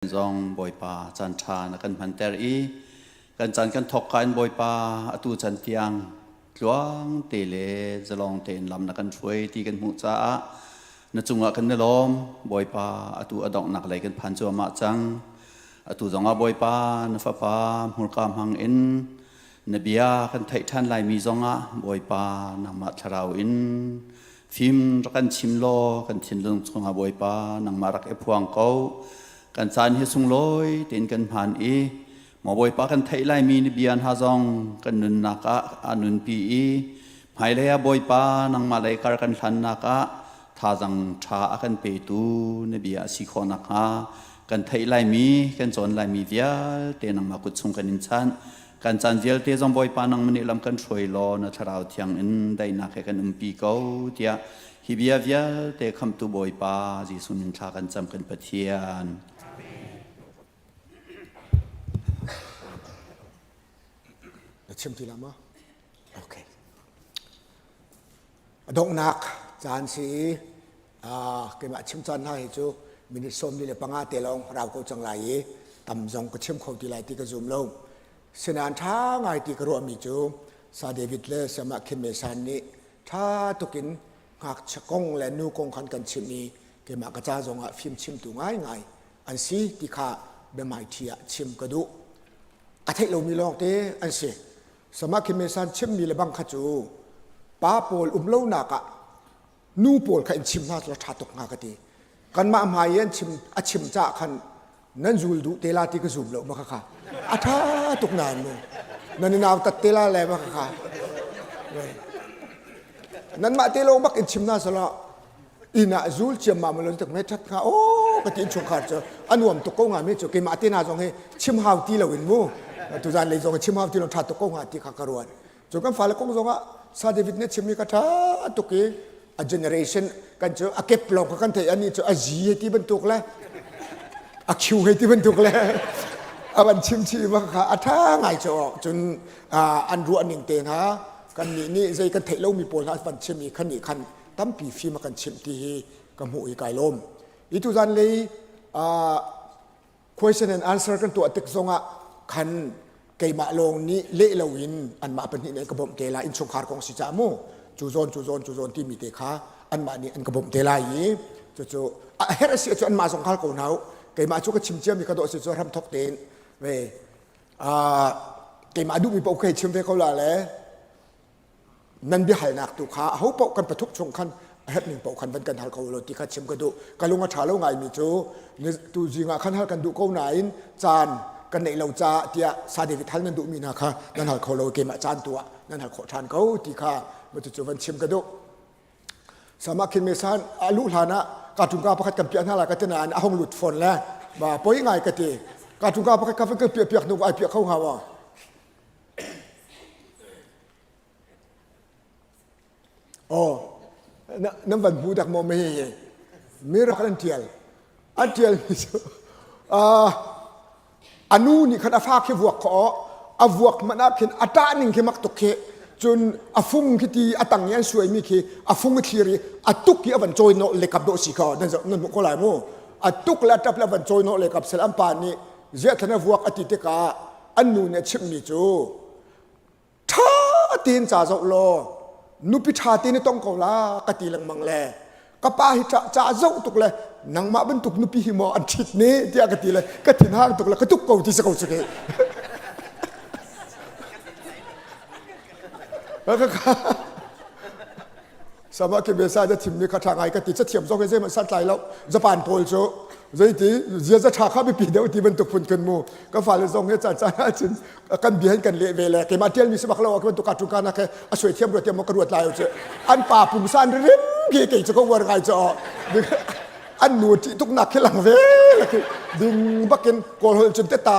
Zong Bawipa caan ṭha na kan hmanter i kan caan kan thawk ka in Bawipa atu can tiang tluang te le zalong tein lam na kan hruai ti kan hmuh caah na cungah kan i lawm. Bawipa, atu a donghnak lei kan phan cuahmah cang. Atu zongah Bawipa, na fapa hmurka hmang in na bia kan theih ṭhan laimi zongah Bawipa, nangmah thlarau in Fim rak kan chim law kan thinlung chungah Bawipa nangmah rak i phuang ko. Kan caan hi sunglawi tein kan hman i maw Bawipa kan theih laimi ni bia hna zong kan nunnak ah a nunpi i hmailei ah Bawipa nangmah lei kar kan hlannak ah thazang ṭha a kan petu na bia a si khawh nakhnga kan theih laimi kan cawn laimi vialte nangmah kut chung kan in chanh. Kan caan vialte zong Bawipa nangmah nih lam kan hruai law na thlarau thiang in daihnak he kan umpi ko tiah hi bia vialte khamhtu Bawipa Jesuh min thla kan cam kan Pathian. Na chim ti la ma? Okay. A donghnak caan si i keimah chim caan hna hi cu minute 45 te lawng rau ko cang lai i tam zong ka chim kho ti lai ti ka zum lo. Sinan ṭha ngai ti ka ruahmi cu Sa David le Samah Khin Me San nih ṭha tukin ngakchia kong le nu kong khan kan chimh i keimah ka ca zongah fim chimtu ngaingai an si ti kha biahmaiṭhi ah chim ka duh. A theih lomi lawngte an si. Samah Khin Me San chimmi le bang kha cu pa pawl um lonak ah nu pawl kha in chim hna cu ṭha tuk hnga ka ti. Kanmah hmai i an chim a chim caah khan nan zul duh te la ti ka zum lo ma kha kha. A ṭha tuk nain mu. Nan i nautat te la le ma kha kha. Nanmah te lo bak in chim hna sala inn ah zul ciammam lo tuk me ṭhat hnga aw ka ti innchungkhar cu a nuam tuk ko hnga mi cu keimah te na zong hi chim hau ti lo in mu tuzan lei zong chim hau ti lo ṭha tuk ko hnga ti kha ka ruat cu kan fale kong zong ah Sa David nih chimmi ka ṭha tuk i a generation kan cu a kep lawng kha kan theih ani cu a zi he ti bantuk le a khiu he ti bantuk le a van chim chih ma kha a ṭha ngai cu cun an ruah ning te hna kan nih nih zei kan theih lomi pawl hna van chim i khan nih khan tampi fim a kan chimh ti hi ka hmuh i kai lawm. I tuzan lei question and answer kan tuah tik zongah khan keimah lawng nih leh loin anmah pahnih nih an ka bawmh te lai innchungkhar kong si cah mu cu zawn cu zawn cu zawn timi te kha anmah nih an ka bawmh te lai i cucu a herh a si ahcun anmah zong hal ko hna u keimah cu ka chim ciami ka dawh si cu hramthok tein ve keimah duhmi paoh ka chim ve ko la le nan biahalnak tu kha aho paoh kan pathuk chung khan a herh ning paoh khan van kan hal ko lo ti kha chim ka duh. Ka lung a ṭha lo ngaimi cu tu zing ah khan hal kan duh ko nain caan kan neih lo caah tiah Sa David hal nan duhmi hna kha nan hal kho lo keimah caan tu ah nan hal khawh ṭhan ko ti kha cucu van chim ka duh. Sama khin me san a luh hlan ah ka ṭungka pakhat kan piah hna lai ka ti nain a hung lut fawn le ma poi ngai ka ti. Ka ṭungka pakhat ka van kan piah piak hnu ai piah kho hnga maw? Aw, nan van hmu dak maw mei hi? Miracle an ṭial. An ṭial mi cu a nu nih khan a fa khi vuak khaw a vuak hmanh ah khin a ṭah ning khi mak tuk khi cun a fung khi ti a tang i an suai mi khi a fung i thlir i a tuk i a van cawi nawh le kap dawh si kha nan nan hmuh ko lai mu a tuk le a ṭap le a van cawi nawh le kap sel an pa nih ziah thlan a vuak a ti tikah an nu nih a chimhmi cu ṭha tein ca zoh law nupi ṭha tein i tong ko la ka ti lengmang le ka pa hi ca zoh tuk le nangmah bantuk nupi hi maw an ṭhit ne tiah ka ti le ka thinhang tuk le ka tuk ko ti si ko cu ke Sama ke besa ja thimmi kha ṭha ngai ka ti cathiam zong hi zeihmanh santlai lo Japan pawl cu zeiti ziaza ṭha kha biapi deuh ti bantuk phun khin mu ka fale zong hi caan caan ahcun kan bia hin kan leh ve le keimah ṭialmi si bak lo ah bantuk ka nak he a suai thiam rua tiam maw ka ruat lai cu an pa pungsan rim khi kei cu ka uar ngai cu an nu ṭih tuk nak khi lang ve ding bakin kawl holh cun teta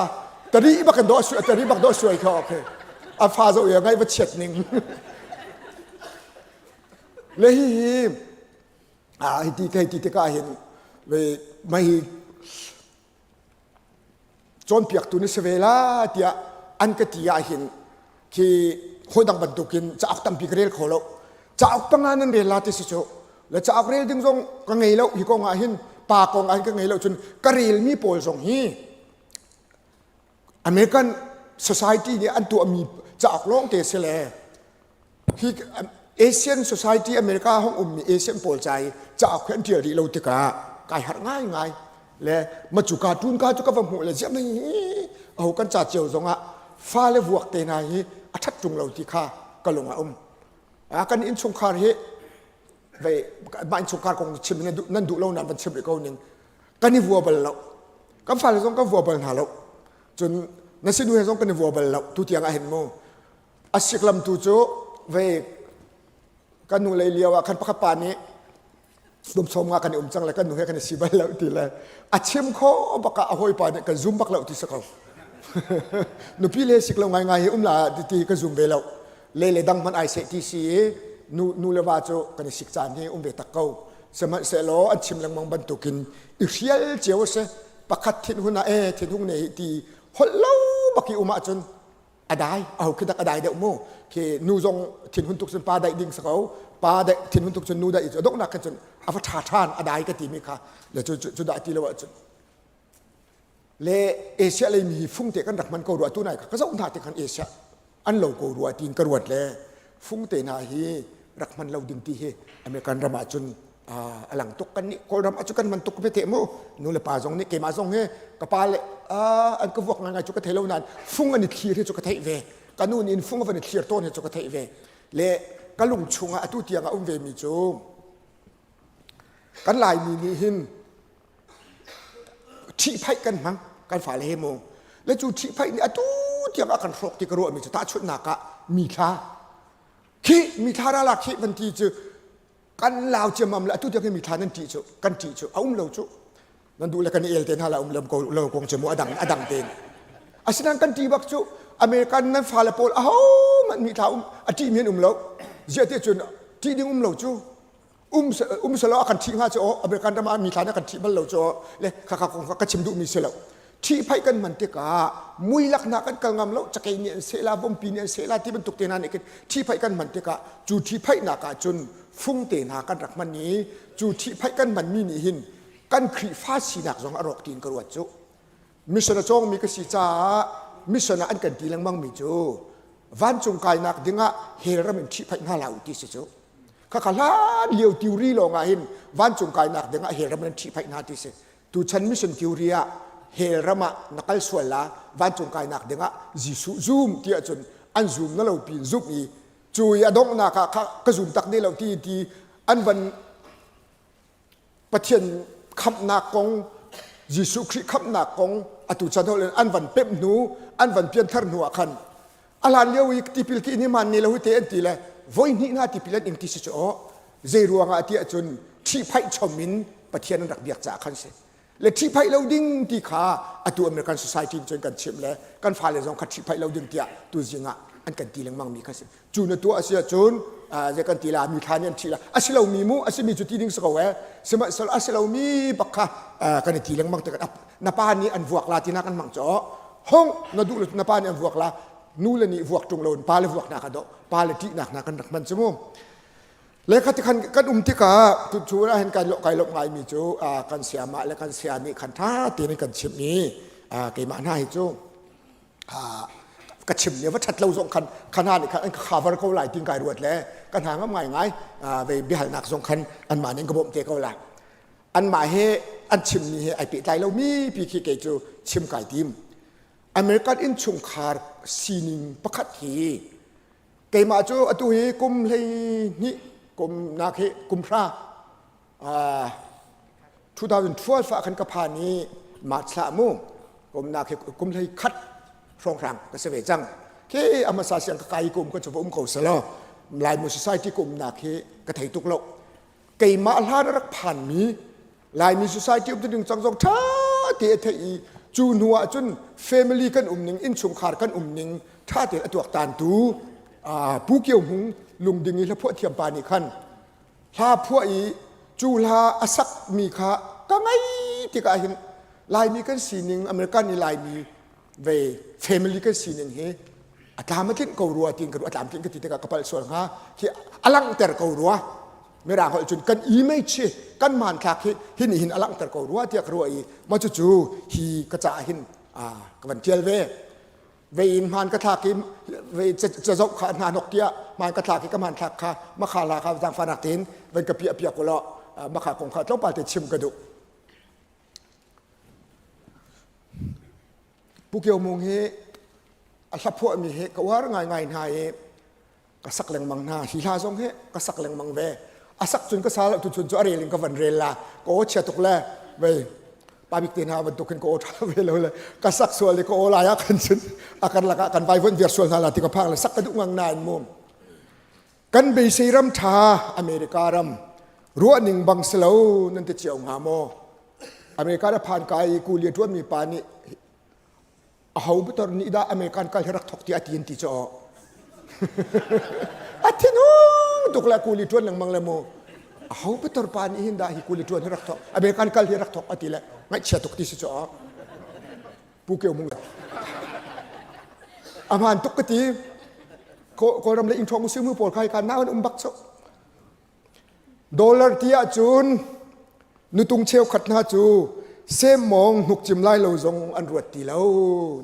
tari bakin do tari bak do suai kha okay a fa zo ya ngai va chiat ning Le hihi hiti ka hei ti tikah hin mei cawnpiaktu na si ve la tiah an ka ti ahhin khi hawi dang bantukin cauk tampi ka rel kho lo. Cauk panga nan rel la ti si cu. Le cauk rel ding zong ka ngei lo hi kong ah hin. Pa kong ah hin ka ngei lo cun ka relmi pawl zong hi American society nih an tuahmi cauk lawng te si le hi Asian society America hong ummi Asian pawl ca i cauk hi an ṭial rih lo tikah kai harh ngaingai le ma cu cartoon ka cu ka va hmuh le ziah mei aho kan ca cio zongah fale vuak te hna hi a ṭhat ṭung lo ti kha ka lung a um. Kan innchungkhar hi vei mah innchungkhar kong chim nan duh lo nan van chim rih ko ning kan i vua bal lo. Kan fale zong kan vua bal hna lo. Cun na sinu he zong kan i vua bal lo tu tiang ah hin mu. A siklam tu cu vei kan nu lei lio ah khan pakhat pa nih kum sawm nga kan i um cang le kan nu he kan i si bal lo ti le a chim kho bak ah a hawipa nih kan zum bak lo ti si ko. Nupi le sik lo ngaingai hi um la ti ka zum ve lo. Le le dang hmanh ai seh ti si i nu nu le va cu kan i sik caan hi um ve tak ko. Sihmanhsehlaw an chim lengmang bantukin i hrial cio a si. Pakhat thin hun ah e thin hung ne hi ti holh lo bak i um ahcun a dai aho khi dak a dai deuh mu khi nu zong thinhun tuk cun pa daih ding si ko pa daih thinhun tuk cun nu daih cu donghnak khan cun a va ṭha ṭhan a dai ka timi kha le cu cu dah ti lo ahcun le Asia lei mi fung te kan rak hman ko rua tu nai kha ka zoh hna te khan Asia an lo ko rua tiin ka ruat le fung te hna hi rak hman lo ding ti hi American ram ah cun a lang tuk kan nih Kawlram ah cu kan man tuk ve te mu nu le pa zong nih keimah zong hi ka pa le an ka vuak ngai cu ka thei lo nain fung an i thlir hi cu ka theih ve ka nu nih in fung van i thlir tawn hi cu ka theih ve le ka lung chungah atu tiang a um ve mi cu kan Laimi nih hin ṭhihphaih kan hmang kan fale he mu le cu ṭhihphaih nih atu tiang a kan hrawk ti ka ruah mi cu tahchunhnak ah mithla khi mithla ralak khi van ti cu kan lau ciammam le atu tiang hi mithla nan ṭih cu kan ṭih cu a um lo cu nan duh le kan i el te hna la um lam ko lo kong cu mu a dang a dang tein asinain kan ṭih bak cu American nan fale pawl aho hmanh mithla um a ṭih mi an um lo ziah ti cun ṭih ding um lo cu um um selaw a kan ṭhih hnga cu aw American ram ah mithla nih a kan ṭhih bal lo cu aw le kha kha kong ka chim duhmi si lo ṭhihphaih kan hman tikah muilaknak kan kal ngam lo cakei nih an seh la vompi nih an seh la ti bantuk te hna nih khin ṭhihphaih kan hman tikah cu ṭhihphaihnak ah cun fung te hna kan rak hman i cu ṭhihphaih kan hmanmi nih hin kan Khrihfa sinak zong a rawk tiin ka ruat cu mission a cawngmi ka si caah mission ah an kan ti lengmang mi cu vancung kainak dingah hell ram in ṭhihphaih hna hlah u ti si cu khakha hlan lio theory lawng ah hin vancung kainak dingah hell ram in ṭhihphaih hna ti si Tuchan mission theory ah hell ram ah na kal sual la vancung kainak dingah Jesuh zum ti ahcun an zum na lo pin zumh i cu i a donghnak ah kha ka zum tak ne lo ti ti an van Pathian khamhnak kong Jesuh Khrih khamhnak kong atu chan hol in an van pemh hnu an van pianthar hnu ah khan a hlan lio i tipil ki in man ne lo hi te an ti le voi hnih hna tipil an ing ti si cu aw zei ruangah ti ahcun ṭhihphaih chom in Pathian an rak biak caah khan si le ṭhihphaih lo ding ti kha atu American society cun kan chimh le kan fale zong kha ṭhihphaih lo ding tiah tu zing ah an kan ti lengmang mi kha si cu na tuah a si ahcun zei kan ti la mi thla nih an ṭhih la a si lomi mu a simi cu ti ding si ko eh sihmanhsehlaw a si lomi bak kha kan i ti lengmang tikah na pa nih an vuak la ti na kan hmang cu hong na duh lo na pa nih an vuak la nu le nih vuak ṭung lo in pa le vuak nak a dawh pa le ṭihnak hna kan rak hman cu mu le kha tikhan kan um tikah tu cu ah hin kai lo kai lo ngai mi cu kan siamah le kan sia nih khan ṭha tein kan chimh i keimah hna hi cu ka chim ne va ṭhat lo zong khan khana nih khan an ka cover ko lai tin kai ruat le ka hna ngam ngai ngai ve biahalnak zong khan anmah nih an ka bawmh te ko lai anmah he an chimmi he ai pehtlai lomi pi khi kei cu chim kai tim American innchungkhar sining pakhat hi keimah cu atu hi kum 12 kum nak hi kum hra 2012 ah khan ka phan i March thla mu kum nak hi kum hlei khat hrawnghrang ka si ve cang khi a hmasa siang ka kai kum ka chu va um ko selaw Laimu society kum nak hi ka thei tuk lo keimah hlan a rak phan mi Laimi society um ding cang zong ṭha te a theih i cu hnu ah cun family kan um ning innchungkhar kan um ning ṭha tein a tuaktan tu Pu Kio Hmung lungding i hlaphuah thiam pa nih khan hla phuah i cu hla a sakmi kha ka ngai tikah hin Laimi kan sining American i Laimi ve family kan sining hi a tlam a tlinh ko rua tiin ka ruah a tlam tlinh ka ti tikah ka palh sual hnga khi a langhter ko rua. Mirang holh cun kan image hi kan hmanthlak hi hi nih hin a langhter ko rua tiah ka ruah i mah cucu hi ka caah hin ka van tial ve. Ve in hmaan ka thlak i ve cazoh kha hna hnok tiah hmaan ka thlak i ka hmanthlak kha makha la kha zaangfahnak tein van ka piah piak ulaw makha kong kha tlawmpal te chim ka duh. Pu Kio Mung hi a hla phuahmi hi ka uar ngaingai hna i ka sak lengmang hna. Hi hla zong hi ka sak lengmang ve. A sak cun ka sa lo tuchun cu a rel in ka van rel la. Ka aw chia tuk le vei pa bik te hna bantuk hin ka aw ṭha ve lo le ka sak sual i ka aw lai ah khan cun a kan lakah kan vaivuan viar sual hna la ti ka phang le sak ka duh ngang nain mu. Kan beisei ram ṭha America ram ruahning bang si lo nan ti cio hnga maw? America na phan ka i kuli a ṭuanmi pa nih aho bitor nih dah American kal hi rak thok ti a ti in ti caw. A thinhung tuk le kuli ṭuan lengmang le mu. Aho bitor pa nih hin dah hi kuli ṭuan hi rak thok American kal hi rak thok a ti le ngaihchia tuk ti si caw. Pu Kio Mung a hmaan tuk ka ti. Kawlram le ingṭhawng usih mu pawl kha hi ka nau an um bak cu. Dollar ti ahcun nutung cheukhat hna cu semmawng hnukcim lai lo zong an ruat ti lo.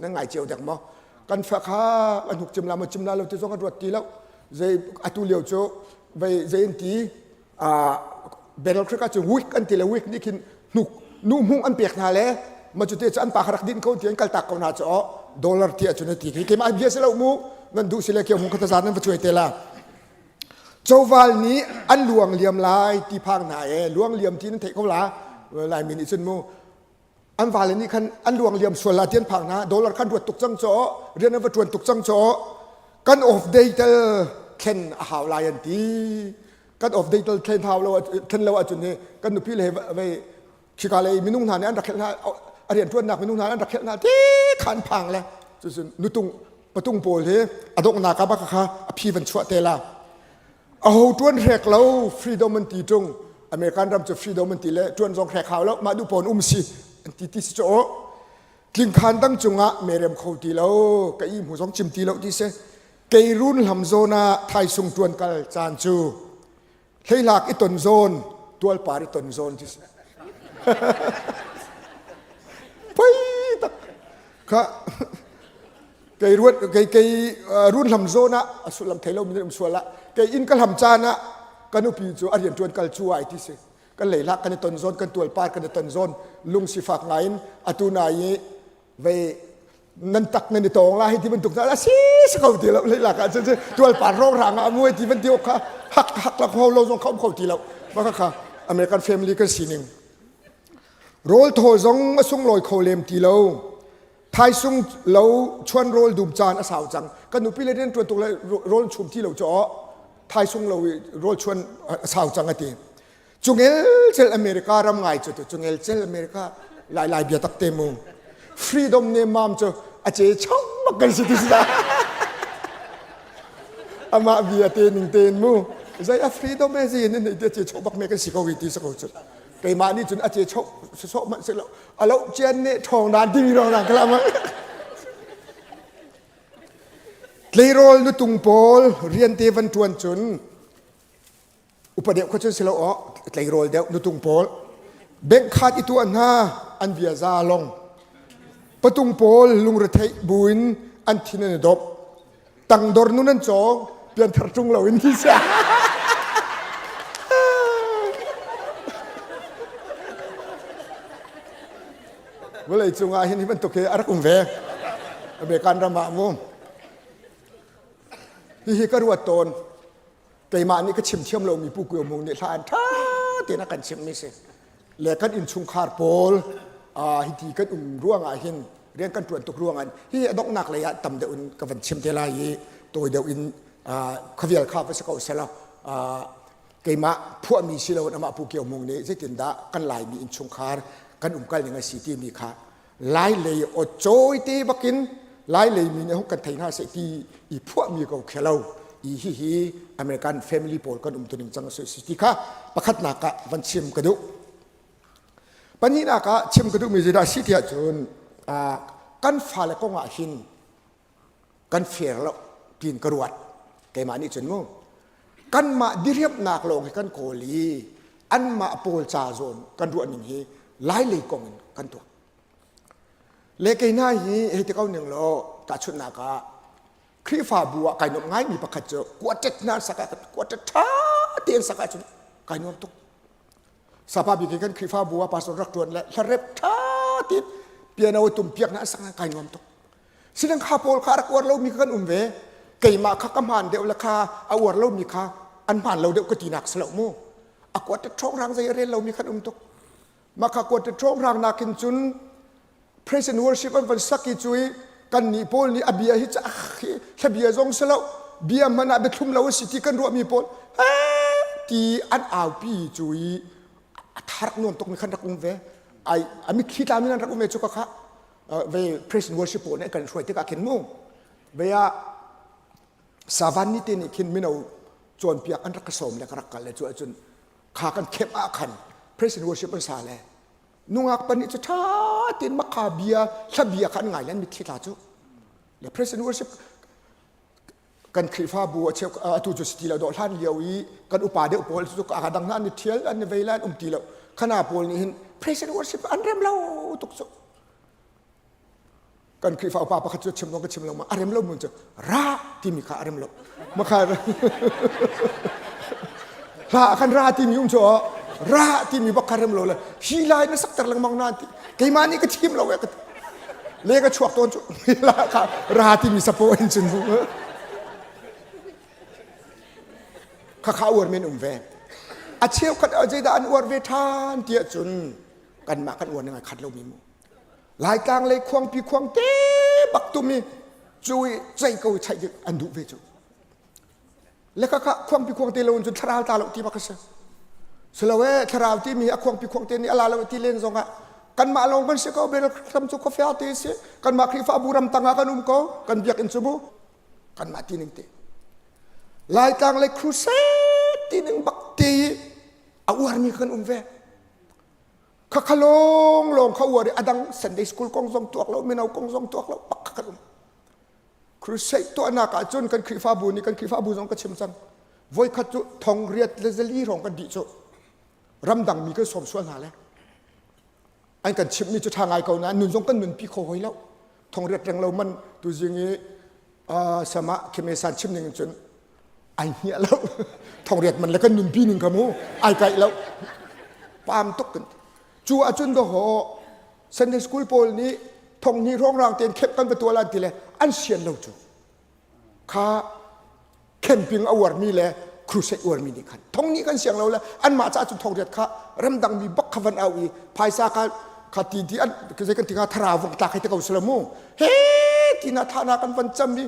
Nan ngai cio dek maw? Kan fa kha an hnukcim la maw cim la lo ti zong an ruat ti lo. Zei atu lio cu vei zei an ti Battle Creek ahcun week an ti le week nih khin hnuk nu hmung an pek hna le ma cu te cu an pa kha rak din ko ti an kaltak ko hna cu dollar ti ahcun a ti khi keimah bia si lo mu nan duh si le kio hmung kha tazan nan va cuai te la Coval nih an luang liam lai ti phang hna e luang liam ti nan theih ko la Laimi nih cun mu an vale nih khan an luang liam sual la ti an phang hna dollar khan ruat tuk cang caw rian an va ṭuan tuk cang caw kan off day tel thlen a hau lai an ti kan off day tel thlen hau lo thlen lo ahcun hi kan nupi le vei khika lei minung hna nih an rak khelh hna a rian ṭuannak minung hna an rak khelh hna ti khan phang le cucun nutung patung pawl hi a donghnak ah bak kha a phi van chuah te la aho ṭuan hrek lo freedom an ti ṭung American ram cu freedom an ti le ṭuan zong hrek hau lo mah duh pawn um si an ti ti si cu tlingkhan dang cungah merem kho ti lo ka i hmu zong chim ti lo ti si kei run hlam zawn ah thaisung ṭuan kal caan cu Hleihlak i ton zawn, tualpar i ton zawn ti si. Poi tak kha kei ruat kei kei run hlam zawn ah a sullam thei lo mi um sual ah kei inn ka hlam caan ah ka nupi cu a rian ṭuan kal cu ai ti si kan leihlak kan i ton zawn kan tualpar kan i ton zawn lung sifak ngai in atu na i vei nan tak nan i tawng la hi ti bantuk a si si ko ti lo lei lak ah cun tual par rong rang ah muai ti van ti kha hak hak la kho lo zong kha um kho ti lo ma kha American family kan sining rawl thaw zong a sunglawi kho lem ti lo thaisung lo chuan rawl dum caan a sau cang kan nupi le rian tuan tuk le rawl chum ti lo cho thaisung lo rawl chuan a sau cang ati Cungel cel America ram ngai cu tu cungel cel America lai lai bia tak te mu freedom ne mam cu a ce chong bak kan si ti si amah bia te ning tein mu zei a freedom e zi in te ce chok bak me kan si ko ti sa ko cu keimah nih cun a ce chok so man se lo alo chian ne thong dan ding rong rang kala ma tleirawl nutung pawl rian te van tuan cun upa deuh kha cun si lo aw tleirawl deuh nutung pawl bank khat i tuah hna an bia za long patung pawl lungretheih buin an thin an i dop tangdor nun an cawng pianthar ṭung lo in ti sia vawlei cungah hin hi bantuk hi a rak um ve American ram ah mu hihi ka ruat tawn keimah nih ka chim thiam lomi Pu Kio Mung nih hla an ṭha tein a kan chimhmi si le kan innchungkhar pawl hiti kan um ruangah hin rian kan ṭuan tuk ruangah hi a donghnak lei ah tam deuh in ka van chim te lai i tawi deuh in khuavial kha va si ko selaw keimah phuahmi si loin amah Pu Kio Mung nih zeitindah kan Laimi innchungkhar kan umkal ning a si timi kha Lai lei aw cawi te bakin Lai lei mi nih hung kan thei hna seh ti i phuahmi ko khelo i hihi American family pawl kan um tuning cang si ti kha pakhatnak ah van chim ka duh. Pahnihnak ah chim ka duhmi zeidah si tiah cun kan fale kong ah hin kan fair lo tiin ka ruat keimah nih cun mu. Kanmah diriamhnak lawng hi kan kawl i anmah pawl ca zawn kan ruah ning hi lai lei kong in kan tuah. Le kei hna hi hei ti ko ning law tahchunhnak ah Khrihfabu ah kai nuamh ngaimi pakhat cu quartet hna sak ah quartet ṭha tein sak ahcun kai nuam tuk. Sapa bik in kan Khrihfabu ah pastor rak ṭuan le hlarep ṭha tein piano tum piak hna sak kai nuam tuk. Silang kha pawl kha rak uar lomi kha kan um ve. Keimah kha ka hmaan deuh le kha a uar lomi kha an hmaan lo deuh ka tinak si lo mu. A quartet ṭhawng zei a rel lomi khan um tuk. Mah kha quartet ṭhawng nakin cun praise and worship an van sak i cu i kan nih pawl nih a bia hi ca hi thlabia zong si lo bia hmanh ah biathlum lo a si ti kan ruahmi pawl ti an aupi cu i a tharak nuam tuk mi khan rak um ve ai a mitthli tla mi nan rak um ve cu ka kha ve praise and worship pawl nih kan hruai tikah khin mu ve ah savan ni te nih khin mino cawnpiak an rak ka sawm le ka rak kal le cu ahcun kha kan khep ah khan praise and worship an sa le nungak pa nih cu ṭha tein makha bia hla bia kha an ngai le an mitthli tla cu le praise and worship kan Khrihfabu a cheu atu cu si ti lo dawh hlan lio i kan upa deuh pawl cu a dang hna an i ṭhial an i vei lai an um ti lo khana pawl nih hin praise and worship an rem lo tuk cu kan Khrihfa upa pakhat cu chim lo ka chim lo ma a rem lo mun cu ra timi kha a rem lo makha ra kan ra timi um cu ra timi bak kha rem lo le hi lai na sakter lengmang na ti keimah nih ka thim lo e ka le ka chuak tawn cu la kha ra timi sapo in cun kha kha uar men um ve a cheukhat a zeidah an uar ve ṭhan tiah cun kanmah kan uar ning ai khat lo mi mu Laitlang lei khuangpi khuang te bak tumi cu i cei ko chaih dik an duh ve cu. Le kha kha khuangpi khuang te lo in cun thlarau ta lo ti bak a si. Silo e thlarau ti mi a khuangpi khuang te nih a la lo ti len zong ah kanmah lawng kan si ko bel ram cu khuafia te si kanmah Khrihfabu ram tang ah kan um ko kan biakinn cu mu kanmah ti ning te Laitlang lei crusade ti ning bak te i a uarmi kan um ve Khakha lawng lawng kha uar i a dang Sunday school kong zong tuak lo mino kong zong tuak lo bak kan um. Crusade tuahnak ah cun kan Khrihfabu nih kan Khrihfabu zong ka chim cang. Voikhat cu thong riat le zali hrawng kan dih cu. Ramdang mi kan sawm sual hna le. An kan chimhmi cu ṭha ngai ko nain nun zong kan nunpi kho hoi lo. Thong riat reng lo man tuzing i sama khimesan chim ning cun ai hnia lo thongriat man le kan nunpi ning kha mu ai kaih lo pam tuk kan cu ahcun do ho Sunday school pawl nih thong ni hrawng ten khep kan va tuah lan ti le an sian lo cu kha camping a uarmi le crusade uarmi nih khan thong nih kan siang lo le anmah caah cun thongriat kha ramdang mi bak kha van au i phaisa kha kha ti ti an zei kan ti nga thara vong tlak hei te ko sila mu he ti na thana kan van cam i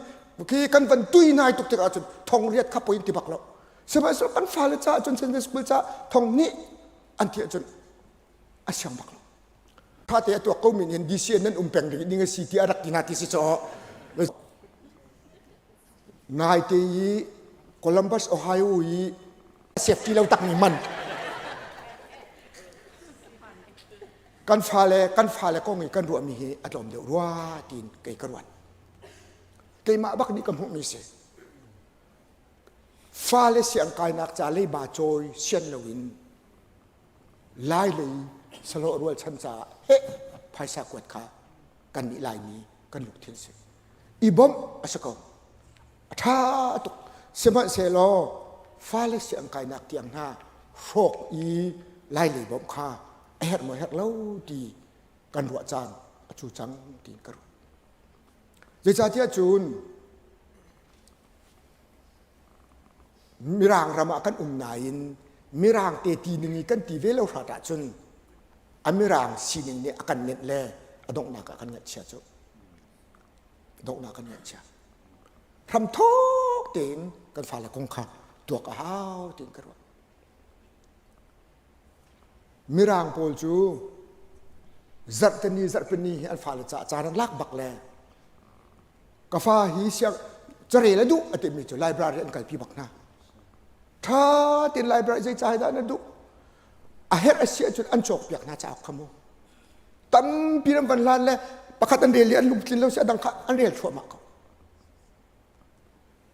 khi kan van tui nai tuk tikah cun thongriat kha poin ti bak lo sihmanhsehlaw kan fale caah cun Sunday school caah thong nih an ti ahcun a siang bak lo tha te a tuak ko min in DCN nan um peng ding a si ti a rak ti na ti si cho Naite i Columbus, Ohio i safety lo takmi man. Kan fale kan fale kong i kan ruahmi hi a tlawm deuh rua tiin kei ka ruat. Keimah bak nih ka hmuhmi si. Fale siang kainak ca leiba cawi sian loin lai lei sahlawh rualchan caah heh phaisa kuat kha kan nih Laimi kan lungthin si. I bawmh a si ko. A ṭha tuk. Sihmanhsehlaw fale siang kainak tiang hna hrawk i Lailei bawmh kha a herh maw herh lo ti kan ruah caan a cu cang tiin ka ruah. Zeicahtiah cun Mirang ram ah kan um nain Mirang te ti ning i kan ti ve lo hrat ahcun a Mirang sining nih a kan nenh le a donghnak ah kan ngaihchia cu. Donghnak kan ngaihchia. Hramthawk tein kan fale kong kha tuak a hau tiin ka ruah. Mirang pawl cu zarhteni zarhpini hi an fale caah caan an lak bak le ka fa hi siang carel a duh a timi cu library an kalpi bak hna ṭha tein library zei ca dah na duh a herh a si ahcun an cawkpiak hna cauk kha mu tampi an van hlan le pakhat an rel i an lungtlin lo si a dang kha an rel thluahmah ko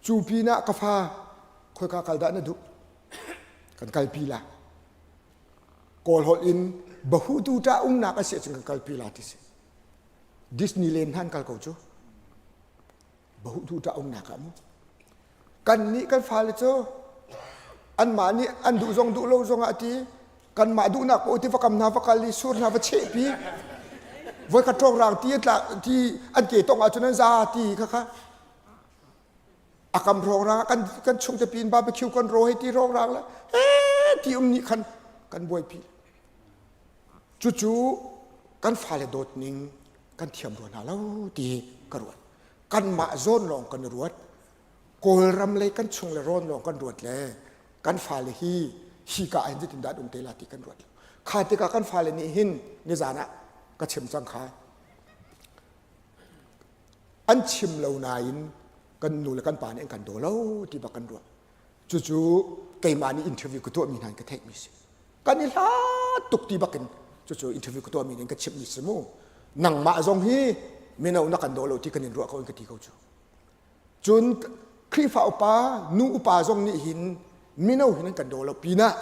cu pinah ka fa. Khoika kal dah na duh? Kan kalpi la. Kawl holh in bahutu ṭa umnak a si ahcun kan kalpi la ti si. Disneyland hna an kal ko cu. Bahutu ṭa umnak ah mu. Kan nih kan fale cu anmah nih an duh zong duh lo zong ah ti kanmah duhnak paoh ti va kam hna va kal i sur hna va chehpi voi khat ṭawng ti tla ti an ke tong ahcun an za ti kha kha a kam hrawng kan kan chung te pin barbecue kan ro hei ti hrawng rang le he ti um nih khan kan buaipi cucu kan fale dawt ning kan thiam rua hna lo ti ka ruat kanmah zawn lawng kan ruat kawlram lei kan chung le rawn lawng kan ruat le kan fale hi hi ka ah hin zeitin dah um te la ti kan ruat lo kha tikah kan fale nih hin nizan ah ka chim cang kha An chim lo nain kan nu le kan pa nih an kan daw lo ti bak kan ruah. Cucu keimah nih interview ka tuahmi hna in ka theihmi si. Kan i hlat tuk ti bakin cucu interview ka tuahmi nih ka chimhmi si mu. Nangmah zong hi mino na kan daw lo ti kan in ruah ko in ka ti ko cu. Cun Khrihfa upa, nu upa zong nih hin mino hin an kan daw lo pinah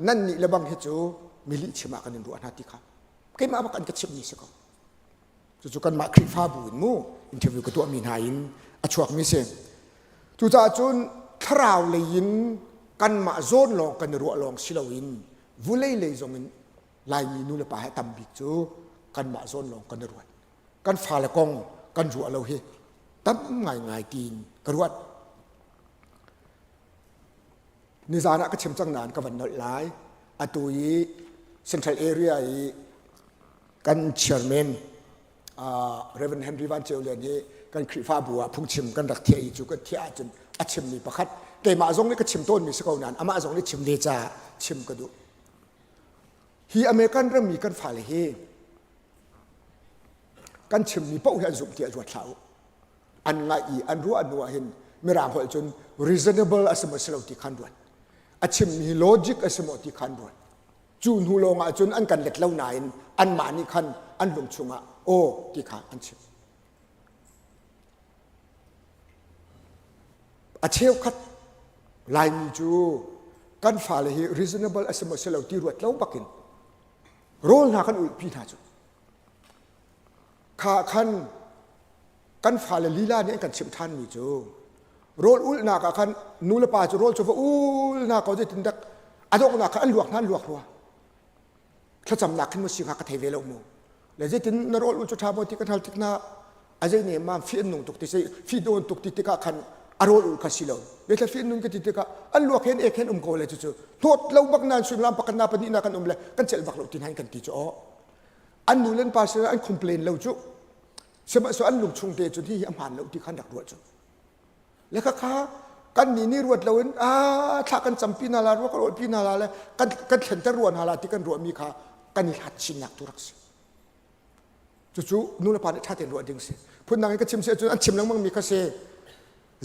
nan nih le bang hi cu mi lihchim ah kan in ruah hna ti kha keimah bak an ka chimhmi si ko. Cucu kanmah Khrihfabu in mu interview ka tuahmi hna in a chuakmi si. Cucaah cun thlarau lei in kanmah zawn lawng kan i ruah lawng si loin vulei lei zong in Laimi nu le pa he tam bik cu kanmah zawn lawng kan i ruat. Kan fale kong kan ruah lo hi tam ngaingai tiin ka ruat. Nizan ah ka chim cang nain ka van nolh lai. Atu i Central Area i kan chairman uh, Reverend Henry Van Ceu Lian hi kan Khrihfabu ah phungchim kan rak thiah i cu kan thiah ahcun a chimmi pakhat keimah zong nih ka chim tawnmi si ko nain amah zong nih chim ve caah chim ka duh. Hi American rammi kan fale hi kan chimmi paoh hi an zumh tiah ruat hlah u. An ngaih i an ruah hnu ah hin mirang holh cun reasonable a si maw si lo ti khan ruat. A chimmi logic a si maw ti khan ruat. Cu hnu lawng ah cun an kan let lo nain anmah nih khan an lung chungah aw ti kha an chim. A cheukhat Laimi cu kan fale hi reasonable a si maw si lo ti ruat lo bakin rawl hna kan ulhpi hna cu. Kha khan kan fale lila nih an kan chimh ṭhanmi cu rawl ulhnak ah khan nu le pa cu rawl cu va ul hna ko zeitin dak a donghnak kha an luak hna an luak rua thlacamnak khin mu si kha ka thei ve lo mu le zeitin na rawl ul cu ṭha maw ti kan hal tik na a zei ne ma fi an nung tuk ti sei fi don tuk ti tikah khan a rawl ul kha si lo le fi nun ka ti tikah an luak hen ek hen um ko le cu cu hnawt lo bak nan suimilam pakhat na pahnih na kan um le kan celh bak lo ti hna kan ti cu aw an nu le an pa sin an complain lo cu sihmanhsehlaw an lungchung te cun hihi a hmaan lo ti khan rak ruah cu le khakha kan nih nih ruat loin a thla kan campi hna la ruah kan rawlpi hna la le kan kan thlenter rua hna la ti kan ruahmi kha kan i hlat chinnak tu rak si cucu nu le pa nih ṭha tein ruah ding si phundang in ka chim si ahcun an chim lengmang mi kha si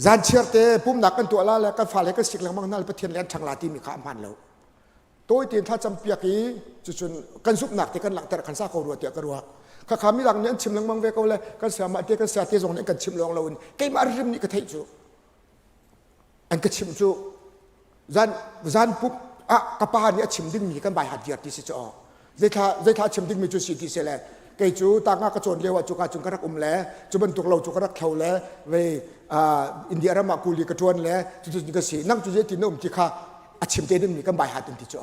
zan chiar te pumnak kan tuah la le kan fale kan sik lengmang hna le pathian le an ṭhang la timi kha a hmaan lo tawi tein thlacam piak i cucun kan zumhnak te kan langhter kan sa ko rua tiah ka ruah khakha midang nih an chim lengmang ve ko le kan sayamah te kan saya te zong nih an kan chimh lawng loin keimah rim nih ka theih cu an ka chimh cu zan zan pup ah ka pa nih a chim dingmi kan bai hat viar ti si cu aw zeithla zeithla chim dingmi cu si ti si le kei cu tanga ka cawn lio ah cu ka cun ka rak um le cu bantuk lo cu ka rak thlo le vei India ram ah kuli ka tuan le cu cu ka si nang cu zeitin na um ti kha a chim te dingmi kan bai hat in ti cu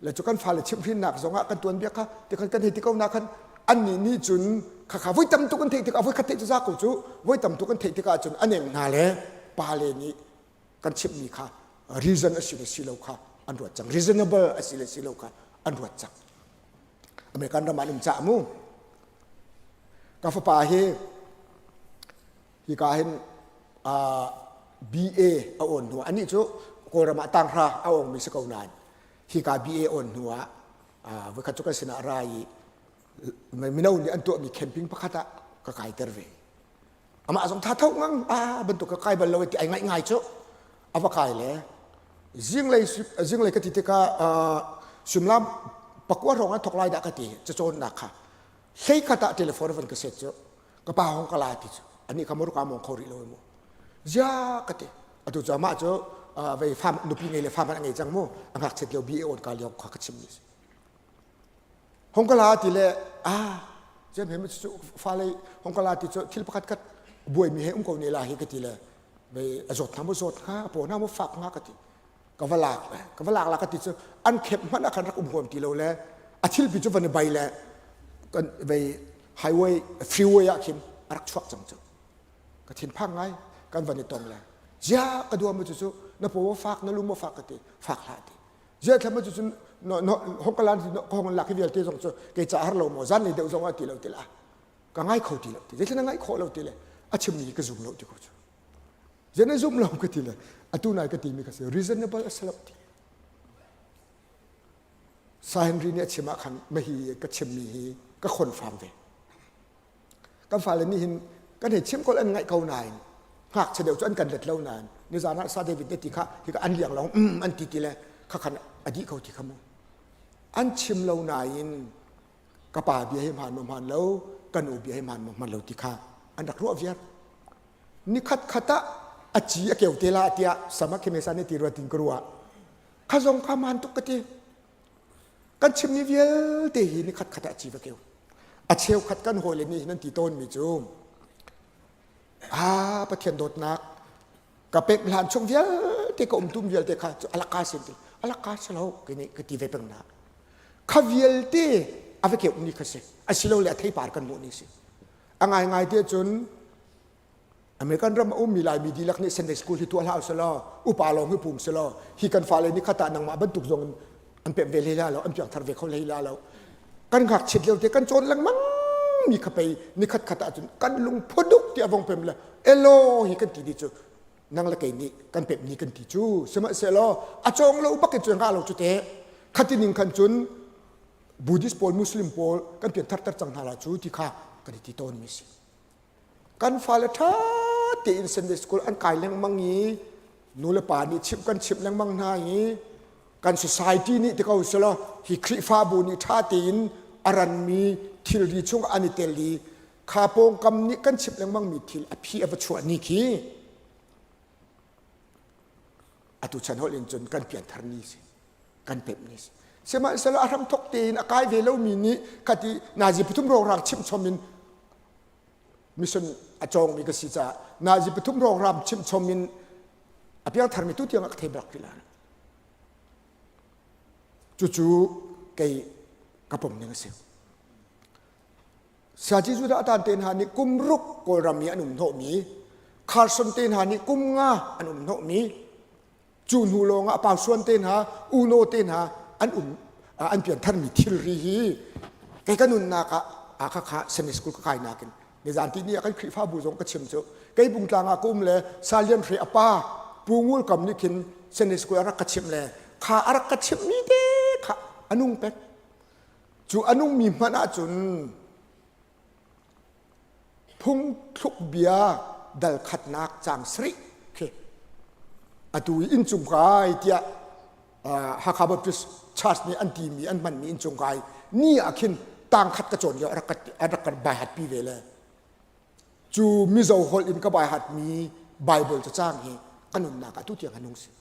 le cu kan fale chimhhrinnak zongah kan tuan bia kha ti khan kan hei ti ko na khan annih nih cun kha kha voi tam tuk an theih tikah voi khat theih cu za ko cu voi tam tuk an theih tikah cun a neng hna le pale nih kan chimhmi kha reason a si le si lo kha an ruat cang reasonable a si le si lo kha an ruat cang American ram ah an um cah mu ka fapa hi hika hin BA a awn hnu anih cu Kawlram ah tanghra a awngmi si ko nain hika BA awn hnu ah voikhat cu kan sinah ra i mino nih an tuahmi camping pakhat ah ka kaiter ve amah zong tha tho ngang a bantuk ka kai bal lo ti ai ngaih ngai cu a va kai le zinglei zinglei ka ti tikah suimilam pakua hrawng an thok lai dah ka ti cacawnnak kha hlei khat ah telephone van ka set cu ka pa hong ka la ti cu ani kha murka mong kho rih lo mu zia ka ti. Atu cu amah cu vei fam nupi ngei le fa hmanh a ngei cang mu. A ngakchiat lio bi a awn ka lio kha ka chim mi si. Hong ka la ti le ah cem he cu fale hong ka la ti cu thil pakhat khat buai mi he um ko ne la hi ka ti le vei a zawt hna mu zawt hnga a paw hna mu fak hnga ka ti. Ka va lak ka va lak la ka ti cu an khep hmanh ah khan rak um huam ti lo le a thil pi cu van i bai le kan vei highway freeway ah khin a rak chuak cang cu. Ka thinphang ngai kan van i tong le zia ka dua mu cu cu na paw fak na lum fak ka ti fak hlah ti zia thlam cu cun no hong ka lan ka hong lak hi vialte zong cu kei ca har lo maw zan lei deuh zong ah ti lo ti la ka ngai kho ti lo ti zeitlin na ngai khawh lo ti le a chim mi ka zum lo ti ko cu zia na zum lo ka ti le atu nai ka ti mi ka si reasonable a si lo ti Sa Henry nih a chim ah khan mahi ka chim mi hi ka khon fam ve Kan fale nih hin kan hei chim ko an ngaih ko nain ngakchia deuh cu an kan let lo nain nizan ah Sa David ne ti kha hika an liang lawng um an ti ti le kha khan a dih ko ti kha mu. An chim lo nain ka pa bia hi hmaan maw hmaan lo ka nu bia hi hmaan maw hmaan lo ti kha an rak ruah viar. Nikhat khat ah a ci a keu te la tiah sama khimesa nih ti rua tin ka ruah. Kha zong kha maan tuk ka ti. Kan chimmi vialte hi nikhat khat ah a ci va keu. A cheukhat kan hawile nih hin an ti tawnmi cu ah Pathian dawtnak ka pek hlan chung vialte ka umtum vialte kha cu alaka sin ti alaka si lo kei nih ka ti ve peng na kha vialte a va keuh ni kha si asilole a theipar kan hmuh ni si a ngaingai te cun American ram a ummi Laimi dihlak nih Sunday school hi tuah hlah usih upa lawng hi pum selaw hi kan fale nih khatah nangmah bantuk zong in an pemh ve hlei la lo an piangthar ve kho hlei la lo kan ngakchiat lio te kan cawn lengmang mi kha pei ni khat khat ahcun kan lung phuduk ti a vong pem le elo hi kan ti di cu nang le kei nih kan pemh ni kan ti cu sihmanhsehlaw a cawng lo bak in cu ngah lo cu te khati ning khan cun Buddhist pawl Muslim pawl kan pianthar ter cang hna la cu ti kha kan i ti tawn mi si Kan fale ṭha tein Sunday school an kai lengmang i nulepa nih chimh kan chimh lengmang hna i kan society nih ti ko selaw hi Khrihfabu nih ṭha tein a ranmi thilri chung an i tel i kha pawngkam nih kan chimh lengmangmi thil a phi a va chuah ni khi atu chan holh in cun kan pianthar ni si kan pemh ni si sihmanhsehlaw a hramthok tein a kai ve lomi nih khati nazi pathum rongrang chimhchom in mission a cawngmi ka si caah nazi pathum rongram chimhchom in a piangtharmi tu tiang ah ka thei bak ti la cucu kei ka pom ning a si Saci Judah atan te hna nih kum ruk Kawlram i an um hnawhmi Carson te hna nih kum nga an um hnawhmi Cu hnu lawng ah Pausuan te hna, Uno te hna an um an piantharmi thilri hi kei ka nunnak ah ah kha kha Sunday school ka kai nakin nizan ti ni ah kan Khrihfabu zong ka chim cu kei bungtlang ah ka um le Salian Hre a pa Pu Ngul Kam nih khin Sunday school a rak ka chimh le kha a rak ka chimhmi te kha a nung pek cu a nungmi hmanh ahcun Phungthluk bia dal khatnak caang sarih khi atu i inncung kai tiah Hakha Baptist Church nih an timi an hmanmi inncung kai ni ah khin tang khat ka cawn lio a rak a rak kan baihat pi ve le cu Mizo holh in ka baihat mi Bible cacang hi ka nunnak ah tu tiang a nung si.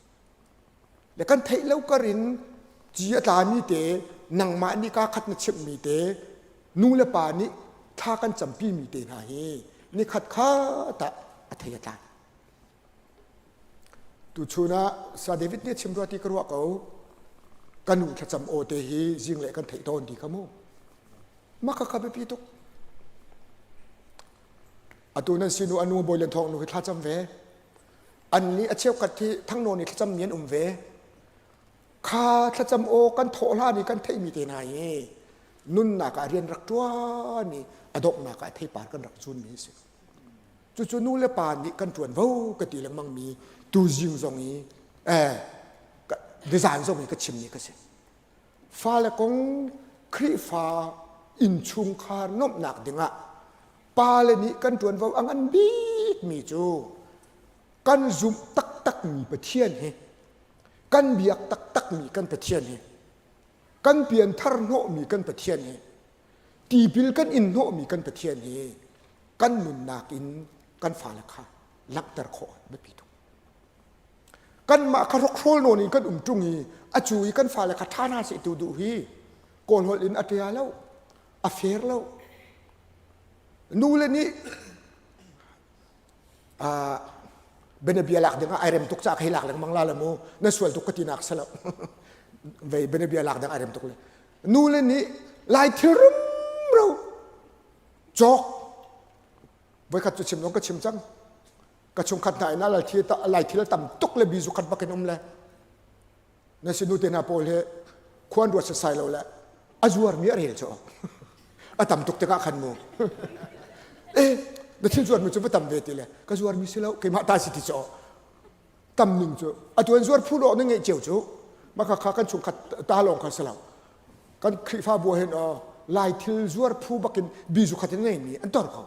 Le kan theih lo kar in ci a tlami te nangmah nih kaa khat na chimhmi te nu le pa nih thla kan campimi te hna hi nikhat khat ah a thei a tlai. Tuchun ah Sa David nih a chim rua ti ka ruah ko. Ka nu thlacam aw te hi zinglei kan theih tawn ti kha mu. Mah kha kha biapi tuk. Atu nan sinu anu Bawi Lian Thawng nu hi thlacam ve. An nih a cheukhat hi thangnawn i thlacam mi an um ve. Kha thlacam aw kan thawh hlan i kan theihmi te hna hi nunnak ah rian rak ṭuan i a donghnak ah theipar kan rak cunmi a si. Cucu nu le pa nih kan ṭuanvo ka ti lengmang mi tuzing zong i eh nizan zong i ka chimmi ka si. Fale kong Khrihfa innchungkhar nuamhnak dingah pale nih kan ṭuanvo a ngan bikmi cu kan zumh taktakmi Pathian hi kan biak taktakmi kan Pathian hi kan pianthar hnawhmi kan Pathian hi tipil kan in hnawhmi kan Pathian hi kan nunnak in kan fale kha langhter khawh biapi tuk. Kanmah kha hrokhrawl nawn in kan um ṭung i a cu i kan fale kha ṭha hna seh tu duh hi Kawl holh in a ṭia lo, a fair lo. Nule nih bianabia lak ding ah ai rem tuk caah ka hi lak lengmang la la mu na sual tuk ka tinak si lo vei bianabia lak ding ai rem tuk le nule nih lai thil rumro cawk voikhat cu chim zong ka chim cang ka chungkhat hna in lai thil tam tuk le bizu khat bak in um le na sinu te hna pawl he khuan ruat sasai lo le a zuarmi a rel cu a tam tuk tikah khan mu eh na thil zuarmi cu va tam ve ti le ka zuarmi si lo keimah ta si ti cu tam ning cu atu an zuar phu lo na ngeih cio cu maka kha kan chungkhat ta lawng kha si lo kan Khrihfabu hin lai thil zuar phu bakin bizu khat in ngeimi an tor ko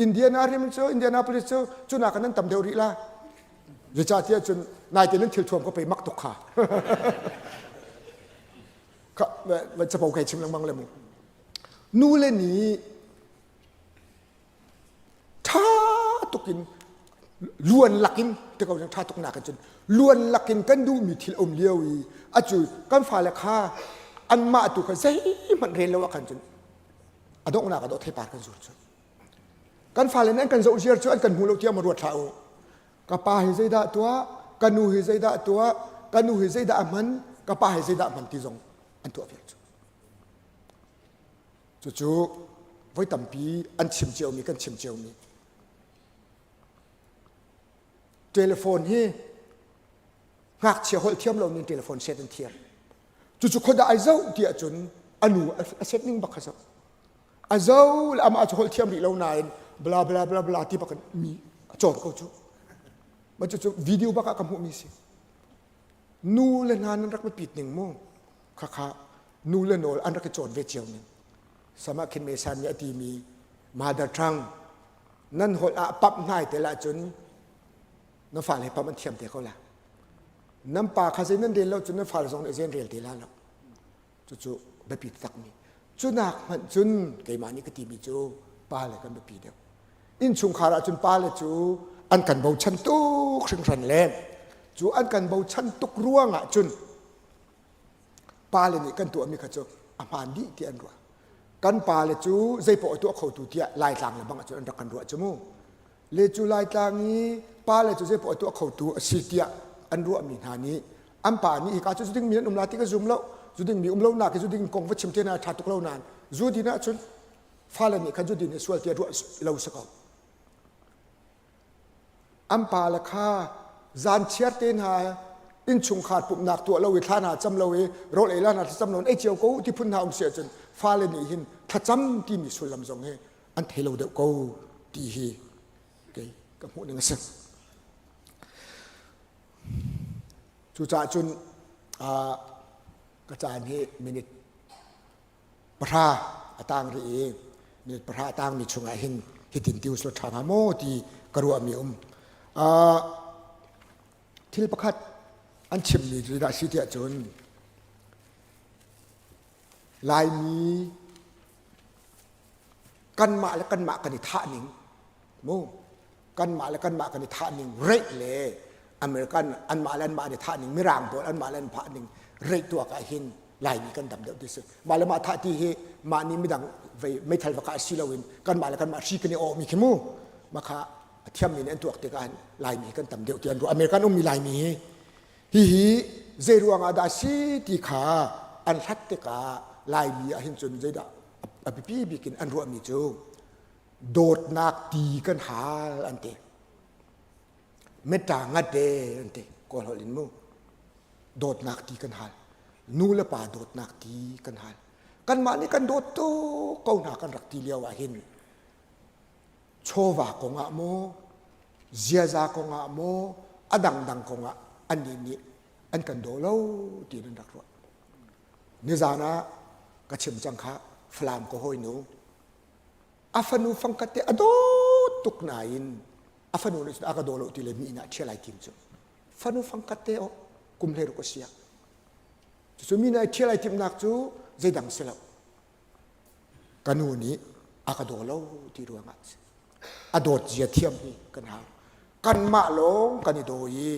Indiana rim cu Indianapolis cu cunak kan tam deuh rih la zeicahtiah cun naite nan thil thuam ka pei mak tuk kha kha capo kai chim lengmang le mu nu le nih ṭha tukin luan lakin ti ko ṭha tuk nak cun luan lakin kan duhmi thil um lio i acu kan fale kha anmah tu kha zeihmanh rel lo ah khan cun a donghnak a dawh theipar kan zul cu kan fale nih an kan zoh ziar cu an kan hmu lo tiah ma ruat hlah u ka pa hi zeidah tuah ka nu hi zeidah tuah ka nu hi zeidah a hman ka pa hi zeidah a hman ti zong an tuah vial cu cucu voi tampi an chim ciomi kan chim ciomi telephone hi ngakchia holh thiam lo ning telephone set an thiam cucu khuadah ai zoh ti ahcun a nu a set ning bak kha zoh a zo le amah cu holh thiam rih lo nain bla bla bla bla ti bak in mi a cawn ko cu ma cucu video bak ah ka hmuhmi si nu le hna nan rak biapit ning mu khakha nu le nawl an rak i cawn ve cio ning sama khin me san nih a timi mother tongue nan holh ah pamh hnai te lah cun na fale pamh an thiam te ko la nan pa kha zei nan rel lo cun nan fale zong nih zei rel te la lo cucu biapi takmi cunak hmanh cun keimah nih ka timi cu pa le kan biapi deuh innchungkhar ah cun pa le cu an kan bochan tuk hringhran le cu an kan bochan tuk ruang ah cun pa le nih kan tuahmi kha cu a hmaan dih ti an ruah kan pa le cu zeipaoh a tuah khotu tiah laitlang le bang ah cun an rak kan ruah cu mu le cu laitlang i pa le cu zeipaoh a tuah khotu a si tiah an ruahmi hna nih an pa nih hika cu zuding mi an um la ti ka zum lo zuding mi um lo nak hi zuding kong va chim te na ṭha tuk lo nain zu din ahcun fale nih khan zu din hi sual tiah ruah lo si ko an pa le kha zan chiar te hna innchungkhar pumhnak tuah lo i thla hna cam lo i rawl ei la hna thlacam lo in ei cio ko ti phun hna um si ahcun fale nih hin thlacam timi sullam zong hi an thei lo deuh ko ti hi kei ka hmuh ning a si. Cucaah cun ka caan hi minute pahra a tang rih i minute pahra a tangmi chungah hin hitin ti uslo ṭha hnga maw ti ka ruahmi um. Thil pakhat an chimmi zeidah a si tiah cun Laimi kanmah le kanmah kan i thah ning mu kanmah le kanmah kan i thah ning reih le American anmah le anmah an i thah ning Mirang pawl anmah le an phah ning reih tuak ah hin Laimi kan dam deuh ti si mah le mah thah ti hi mah nih midang vei meithal va kah si loin kanmah le kanmah hri kan i awhmi khi mu makha a thiammi nih an tuak tikah hin Laimi kan tam deuh ti an ruah American ummi Laimi hi hihi zei ruangah dah si ti kha an hlat tikah Laimi ah hin cun zeidah a biapi bik in an ruahmi cu dawtnak ti kan hal an ti metta ngate an ti kawl holh in mu dawtnak ti kan hal nu le pa dawtnak ti kan hal kanmah nih kan dawt tuk ko hna kan rak ti lio ah hin chawva kong ah maw ziaza kong ah maw a dangdang kong ah annih nih an kan daw lo tiin an rak ruah nizan ah ka chim cang kha Falam ka hawinu a fanu fangkhat te a dawt tuk nain a fanu nih cun a ka daw lo ti le mi inn ah ṭhial ai tim cu fanu fangkhat te oh kum 16 a si ah cucu mi nih ai ṭhial ai timhnak cu zeidang si lo ka nu nih a ka daw lo ti ruangah a si a dawt zia thiam hi kan hau kanmah lawng kan i daw i.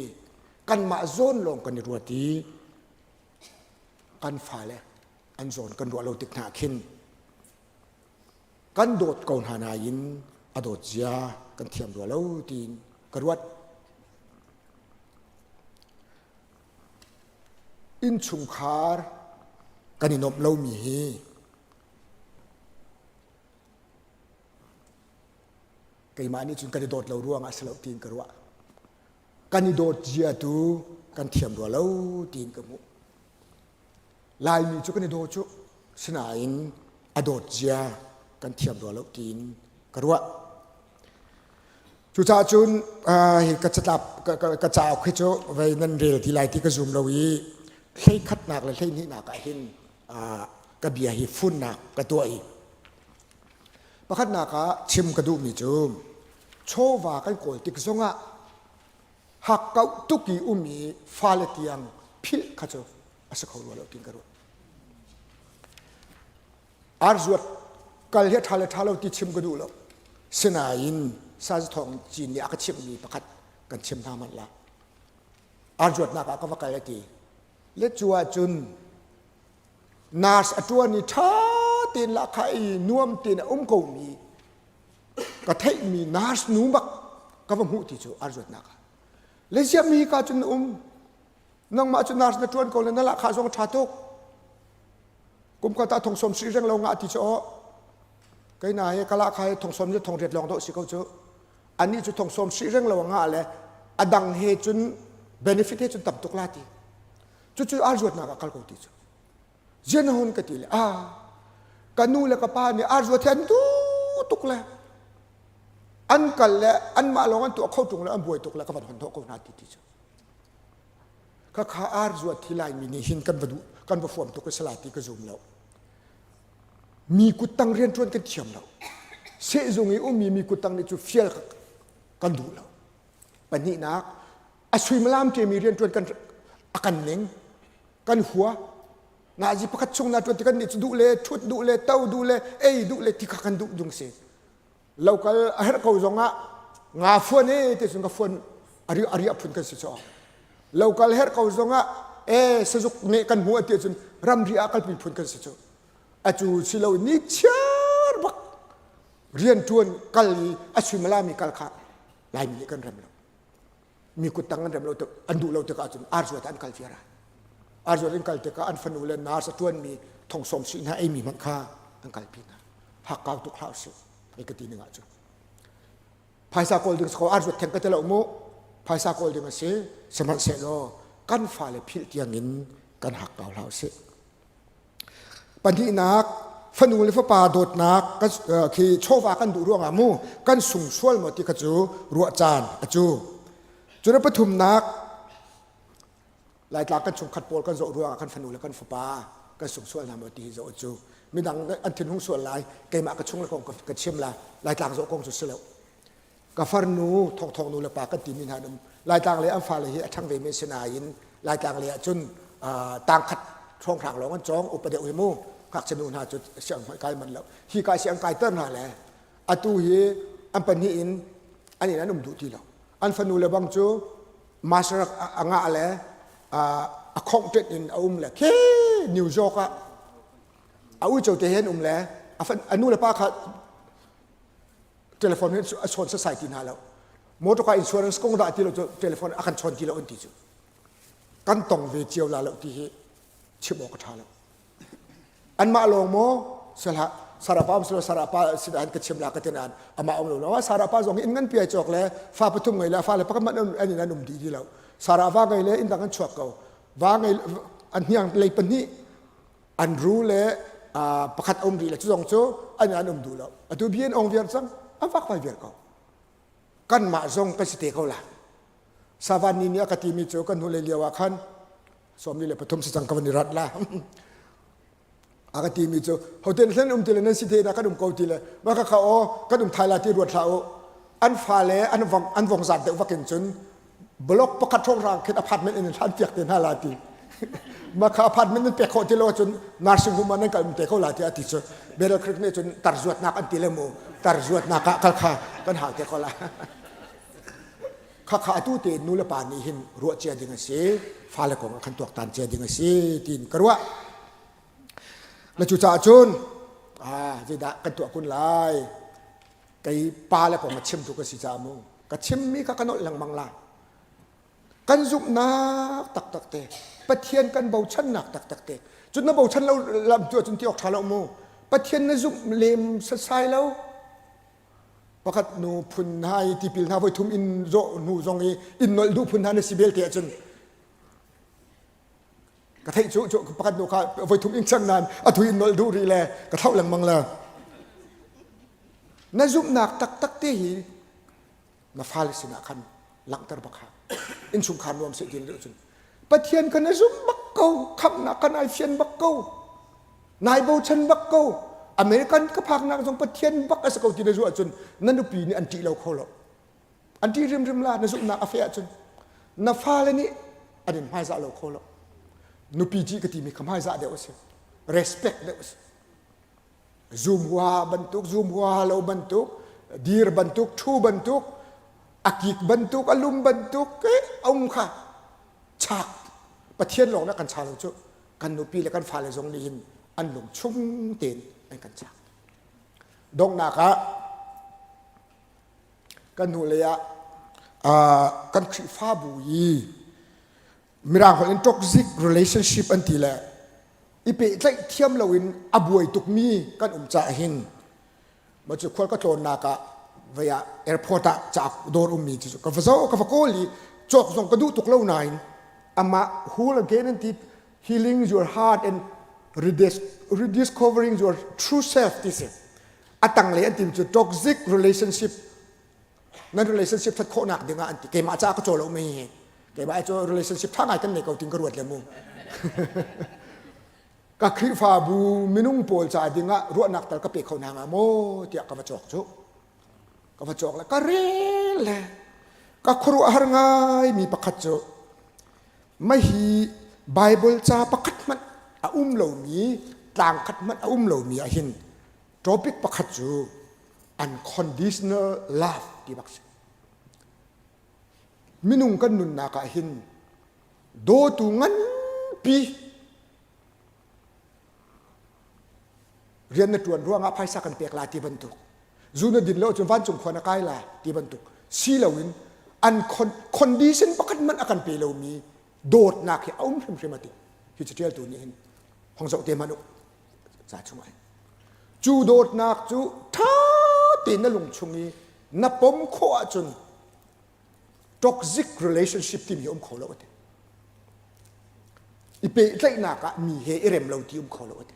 Kanmah zawn lawng kan i ruat i kan fale an zawn kan ruah lo tik hna khin kan dawt ko hna nain a dawt zia kan thiam rua lo tiin ka ruat. Innchungkhar kan i nuamh lomi hi keimah nih cun kan i dawt lo ruangah a si lo tiin ka ruah. Kan i dawt zia tu kan thiam rua lo tiin ka hmuh. Laimi cu kan i daw cu sinain a dawt zia kan thiam rua lo tiin ka ruah. Cucaah cun hi ka catlap ka cauk hi cu vei nan rel ti lai ti ka zum lo i hleikhatnak le hleihnihnak ah hin ka bia hi funnak ka tuah i pakhatnak ah chim ka duhmi cu chawva kan kawl tik zongah hakkauh tuk i um i fale tiang philh kha cu a si kho rua lo tiin ka ruah. Arzuat kal hi a ṭha le ṭha lo ti chim ka duh lo. Sinain Sazi Thawng Cin nih a ka chimhmi pakhat kan chim hna hmanh la. Arzuatnak ah ka va kal a ti. Le cu ahcun nurse a ṭuan i ṭha tein lahkhah i nuam tein a um komi ka theihmi nurse nu bak ka va hmuh ti cu arzuatnak ah. Le ziahmi ka cun na um nangmah cu nurse na ṭuan ko le na lahkhah zong a ṭha tuk. Kum khat ah thong sawm si reng lo ngah ti cu aw kei na he kala kha he thong sawm le thong riat lawng dawh si ko cu anih cu thong sawm si reng lo ngah le a dang he cun benefit he cun tam tuk la ti cucu ar zuatnak ah kal ko ti cu zian hon ka ti le a ka nu le ka pa nih ar zuat hi an du tuk le an kal le anmah lawng an tuah kho tung le an buai tuk le ka van hon thawh ko hna ti ti cu Khakha ar zuat hi Laimi nih hin kan va duh kan va fuam tuk a si lai ti ka zum lo. Mi kuttang rianṭuan kan thiam lo. Sehzung i ummi mi kuttang nih cu fial kan duh lo. Pahnihnak, a suimilam ṭemi rianṭuan kan a kan ning, kan hua. Nazi pakhat chung na ṭuan ti kan nih cu duh le ṭhut duh le to duh le ei duh le ti kha kan duh dung si. Lokal a herh ko zongah nga fuan e ti cun ka fuan a riah phun kan si chaw. Lokal herh ko zongah e sazuk ne kan hmu ti cun ramri ah kalpi phun kan si chu. Acu si lo ni chiar bak rian tuan kal i a suimalami kal kha Laimi nih kan rem lo. Mi kuttang an rem lo an duh lo tikah cun arzuat an kal viar. Arzuat an kal tikah an fanu le nurse a tuanmi thongsawm sui hna eimi hmanh kha an kalpi hna. Hakkau tuk hlah usih. Hei ka ti ning ahcun. Phaisa kawl ding ko arzuat theng ka ti lo mu. Phaisa kawl ding a si. Sihmanhsehlaw kan fale philh tiangin kan hakkau hlah usih. Pahnihnak, fanu le fapa dawtnak khi chawva kan duh ruangah mu kan sung sual maw ti kha cu ruah caan a cu. Cun pathumnak, Laitlang kan chungkhat pawl kan zoh ruangah kan fanu le kan fapa kan sung sual hna maw ti hi zoh a cu. Midang an thinhung sual lai, keimah ka chung le kong ka chim la, Laitlang zoh kong cu si lo. Ka farnu thawngthawng nu le pa kan timi hna um Laitlang lei an fale hi a ṭhang ve men si nain Laitlang lei ahcun tangkhat hrawnghrang lawng an cawng upa deuh hi mu ngakchia nu hna cu siang kai man lo hi kai siang kai ter hna le atu hi an pahnih in an in an um duh ti lo an fanu le bang cu master a ngah le a khongh ṭet in a um le khi New York ah a uico te he an um le a nu le pa kha telephone hin a chawn sasai ti hna lo motor car insurance kong dah ti lo cu telephone a kan chawn ti lo an ti cu kan tong ve cio la lo ti hi chim awk a ṭha lo anmah lawng maw sala sarapa um sala sarapa sin an ka chim la ka tin an amah um lo lo sarapa zong in ngan pi ai cawk le fa pathum ngei le fa le pakhat an in an um dih ti lo sara va ngei le in dang an chuak ko va ngei an hniang lei pahnih an ru le pakhat a um rih le cu zong cu an an um duh lo atu bi an ong viar cang an fak vai viar ko kanmah zong kan si te ko la savan ni nih a ka timi cu kan hnulei lio ah khan 43 si cang ka van i rat la a ka timi cu hoten hlen um ti le nan si te na kan um ko ti le ma ka kha o kan um thai la ti ruat hlah u an fale an vong an vong zat deuh vakin cun block pakhat hrawnghrang khin apartment in hlan piak te hna la ti ma kha apartment in pek khawh ti lo cun nursing home ah nan kal um te ko la ti a ti cu Battle Creek nih cun tarzuatnak an ti le mu tarzuatnak ah kal kha kan hau te ko la. Khakha atu te nu le pa nih hin ruah cia ding a si, fale kong ah khan tuaktan cia ding a si tiin ka ruah. Na cucaah cun zeidah kan tuah kun lai? Kei pa le kong a chimtu ka si caah mu ka chimmi kha ka nolh lengmang lai. Kan zumhnak taktak te, Pathian kan bochannak taktak te. Cun na bochan lo lam tu ahcun ti awk ṭha lo mu. Pathian na zumh lem sasai lo. Pakhat nu phun hna i tipil hna voi thum in zawh hnu zong i in nolh duh phun hna na si belte ahcun ka theih cu cu pakhat nu kha voi thum in cang nain a thui in nolh duh rih le ka thlauh lengmang le na zumhnak taktak te hi na fale sinah khan langhter bak ha innchungkhar nuam seh ti cun Pathian kha na zum bak ko khamhnak kha nai fian bak ko nai bochan bak ko American ka phaknak zong Pathian bak a si ko ti na zuah cun na nupi nih an ṭih lo kho lo an ṭih rimrim la na zumhnak a feh ahcun na fale nih an in hmaizah lo kho lo nupi ṭih ka timi kha hmaizah deuh a si respect deuh a si zum hua bantuk zum hua lo bantuk dir bantuk ṭhu bantuk a kik bantuk a lum bantuk eh a um kha chak Pathian lawng na kan cha lo cu kan nupi le kan fale zong nih hin an lung chung tein an kan chak donghnak ah kan hnulei ah kan Khrihfabu i Mirang holh in toxic relationship an ti le i pehtlaih thiam loin a buai tukmi kan um caah hin ma cu khual ka tlawnnak ah vei ah airport ah cauk dawr ummi cu ka va zoh ka va kawl i cawk zong ka duh tuk lo nain amah whole again an ti healing your heart and rediscovering your true self ti si a tanglei an tim cu toxic relationship nan relationship that khawhnak ding ah an ti keimah caah ka caw lo mi hi keimah cu relationship tha ngai kan nei ko tin ka ruat le mu ka Khrihfabu minung pawl ca ding ah ruahnak tal ka pe kho hna hnga maw tiah ka va cawk cu ka va cawk le ka rel le ka khuaruahhar ngai mi pakhat cu mahi Bible ca pakhat hmanh a um lomi tlang khat hmanh a um lomi ah hin topic pakhat cu unconditional love ti bak si minung kan nunnak ah hin dawtu nganpi rian na ṭuan ruangah phaisa kan pek la ti bantuk zu na din lo cun vancung khua na kai la ti bantuk si loin an condition pakhat hmanh a kan pe lomi dawtnak hi a um hrimhrim a ti hi caṭialtu nih hin hong zoh te hmanh u ca chungah hin cu dawtnak cu ṭha tein na lung chung i na pom khawh ahcun toxic relationship timi um kho lo a ti i pehtlaihnak ah mi he i rem lo ti um kho lo a ti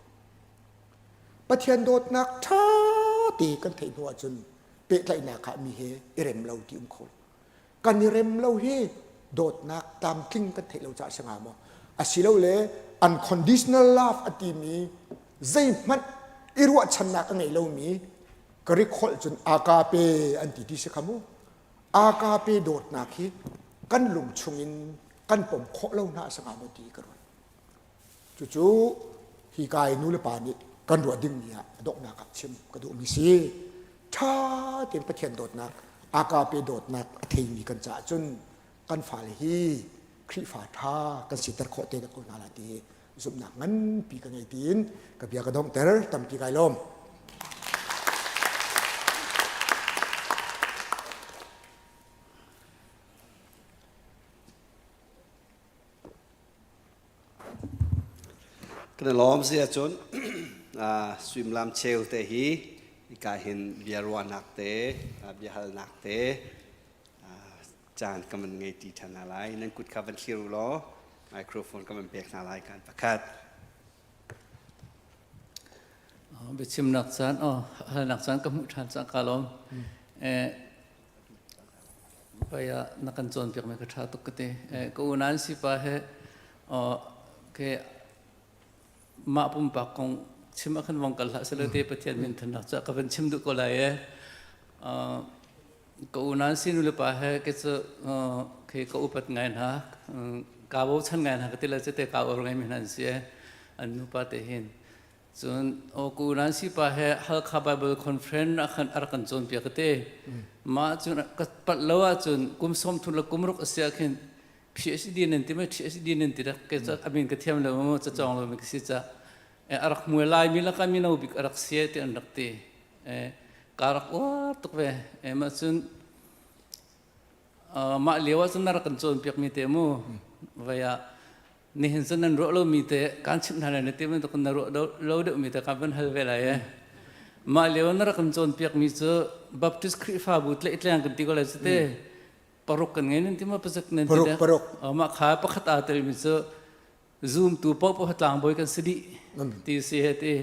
Pathian dawtnak ṭha te kan theih hnu ahcun pehtlaihnak ah mi he i rem lo ti um kho lo kan i rem lo hi dawtnak tlamtling kan theih lo caah si hnga maw asilole unconditional love a timi zeihmanh i ruahchannak a ngei lomi Greek holh cun agape an ti ti si kha mu Agape dawtnak hi kan lung chungin kan pom khawh lo hna a si hnga maw ti ka ruat. Cucu hi ka i nu le pa nih kan ruah dingmi ah a donghnak ah chim ka duhmi si. Ṭha tein Pathian dawtnak, agape dawtnak a theimi kan caah cun kan fale hi Khrihfa ṭha kan siter khawh te ko hna lai ti zumhnak nganpi ka ngei tiin ka bia ka donghter tampi kai lawm. Kan i lawm si ahcun suimilam cheu te hi hika hin bia ruahnak te biahalnak te caan ka van ngei ti ṭhan hna lai. Nan kut kha van thlir u law microphone ka van pek hna lai kan pakhat. Biachimnak caan oh halnak caan ka hmuh ṭhan cang ka lawm. Paya na kan cawnpiak mi ka ṭha tuk ka ti. Ka unan sipa he ke mah pumpak kong chim ah khan vong kal hlah selaw te Pathian min thannak ca ka van chim duh ko lai e. Ka unau si nu le pa he ke cu khi ka upat ngai hna ka bochan ngai hna ka ti le cite ka ur ngai mi hna an si e an nupa te hin. Cun aw ku nan si pa he Halkha Bible Conference ah khan a rak kan cawnpiak te. Mah cun ka palh lo ahcun kum 30 le kum ruk a si ah khin PhD nan ti ma PhD nan ti rak ke a min ka thiam lo mu ca cawng lo mi ka si ca a rak hmuai lai mi laka mino bik a rak si ti an rak ti ka rak uar tuk ve mah cun mah lio ah cun na rak kan cawnpiak mi te mu vai ah nihin cun nan ruah lomi te kan chimh hna lai na ti bantuk na ruah lo deuhmi te kan van hal ve lai e mah lio na rak kan cawnpiak mi cu Baptist Khrihfabu tleihtleng kan ti ko lai cu te paruk kan ngei nan ti ma pasuk nan ti paruk paruk mah kha pakhat aa telmi cu zumtu paohpaoh tlangbawi kan si dih ti si he ti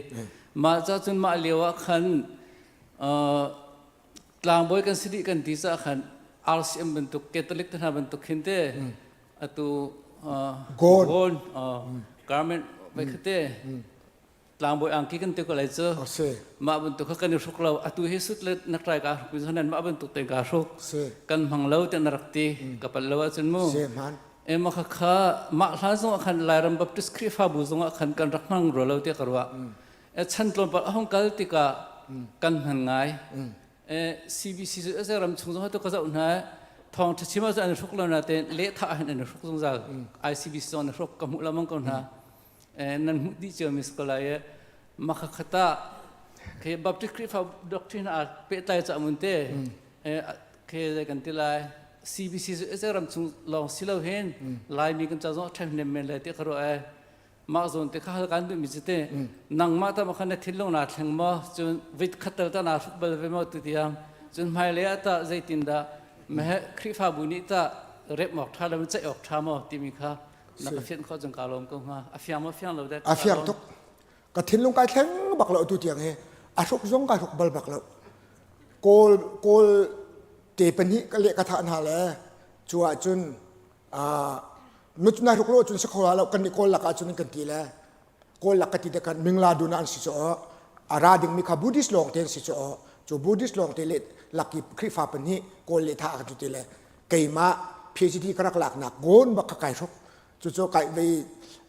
mah ca cun mah lio ah khan tlangbawi kan si dih kan ti caah khan RCM bantuk Catholic te hna bantuk khin te atu gold gold garment vai khate tlangbawi angki kan ti ko lai cu mah bantuk kha kan i hruk lo atu hi sut le na trai ka hruk mi mah bantuk te ka hruk kan hmang lo te na rak ti ka pal lo ahcun mu e ma kha kha mah hla zong ah khan Lairam Baptist Khrihfabu zong ah khan kan rak hmang ro lo te ka ruah e chan tlawmpal a hong kal tikah kan hman ngai e CBC cu ase ram chung zong tu ka zoh hna thawng ṭha chim ah an hruk lo na te le tha hin an hruk zungzal ICBC zong an hruk ka hmuh lamang ko hna nan hmuh dih cio mi si lai makha khata ke Baptist Khrihfa doctrine a pehtlai ca mun te ke zai kan ti lai CBC cu ram chung lawng si lo hin Laimi kan ca zong ṭhen nem men lai ti ka ruah e mah zawn te kha hal kan duh mi cu te nangmah ta ma khan na thinlung naa thleng maw cun vit khatal ta naa hruk bal ve maw tu tiang cun hmailei ah tah zeitindah meh Khrihfabu nih tah rep awk ṭha lo ceih awk ṭha maw timi kha na ka fian khawh cun kaa lawm ko hnga a fiang maw fiang lo dek a fiang tuk ka thinlung kai thleng bak lo tu tiang hi a hruk zong kai hruk bal bak lo kawl kawl te pahnih ka le ka thah hna le cu ah cun na hruk lo cun si kho lo kan nih kawl lakah cun kan ti le kawl lak ka ti te kan mingla dun an si cu a ra ding mi kha buddhist lawng te an si cu cu buddhist lawng te le laki khrihfa pahnih kawl le tha ka ti le keimah PhD ka rak laknak gon bak ka kai hruk cucu kai vei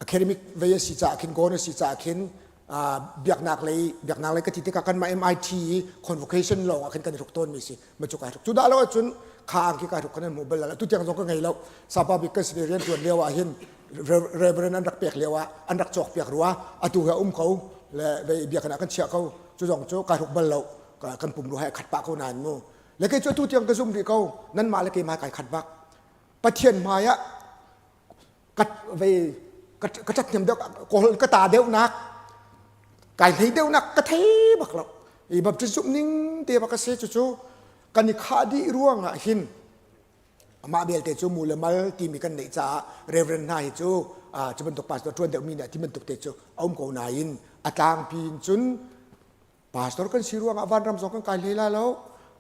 academic vei a si caah khin gon a si caah khin biaknak lei biaknak lei ka ti tikah kanmah MIT convocation lawng ah khin kan i hruk tawn mi si ma cu kai hruk cu dah lo ahcun kha angki kai hruk kan hmu bal lo tu tiang zong ka ngei lo sapa bik kan sin rian tuan lio ah hin reverend an rak pek lio ah an rak cawk piak rua atu he um ko le vei biakinn ah kan chiah ko cu zong cu kai hruk bal lo kan pum ru hai khat pah ko nain mu le kei cu atu tiang ka zum rih ko nanmah le keimah kai khat bak pathian hmai ah ka vei ka ṭathnem deuh kawl ka ta deuhnak kai hlei deuhnak ka thei bak lo i baptist zumh ning te bak a si cucu kan i khah dih ruang ah hin amah belte cu mu le mal timi kan neih caah reverend hna hi cu cu bantuk pastor ṭuan deuhmi nih ti bantuk te cu a um ko nain a tlangpi in cun Pastor kan si ruangah vanram zong kan kai hlei lai lo.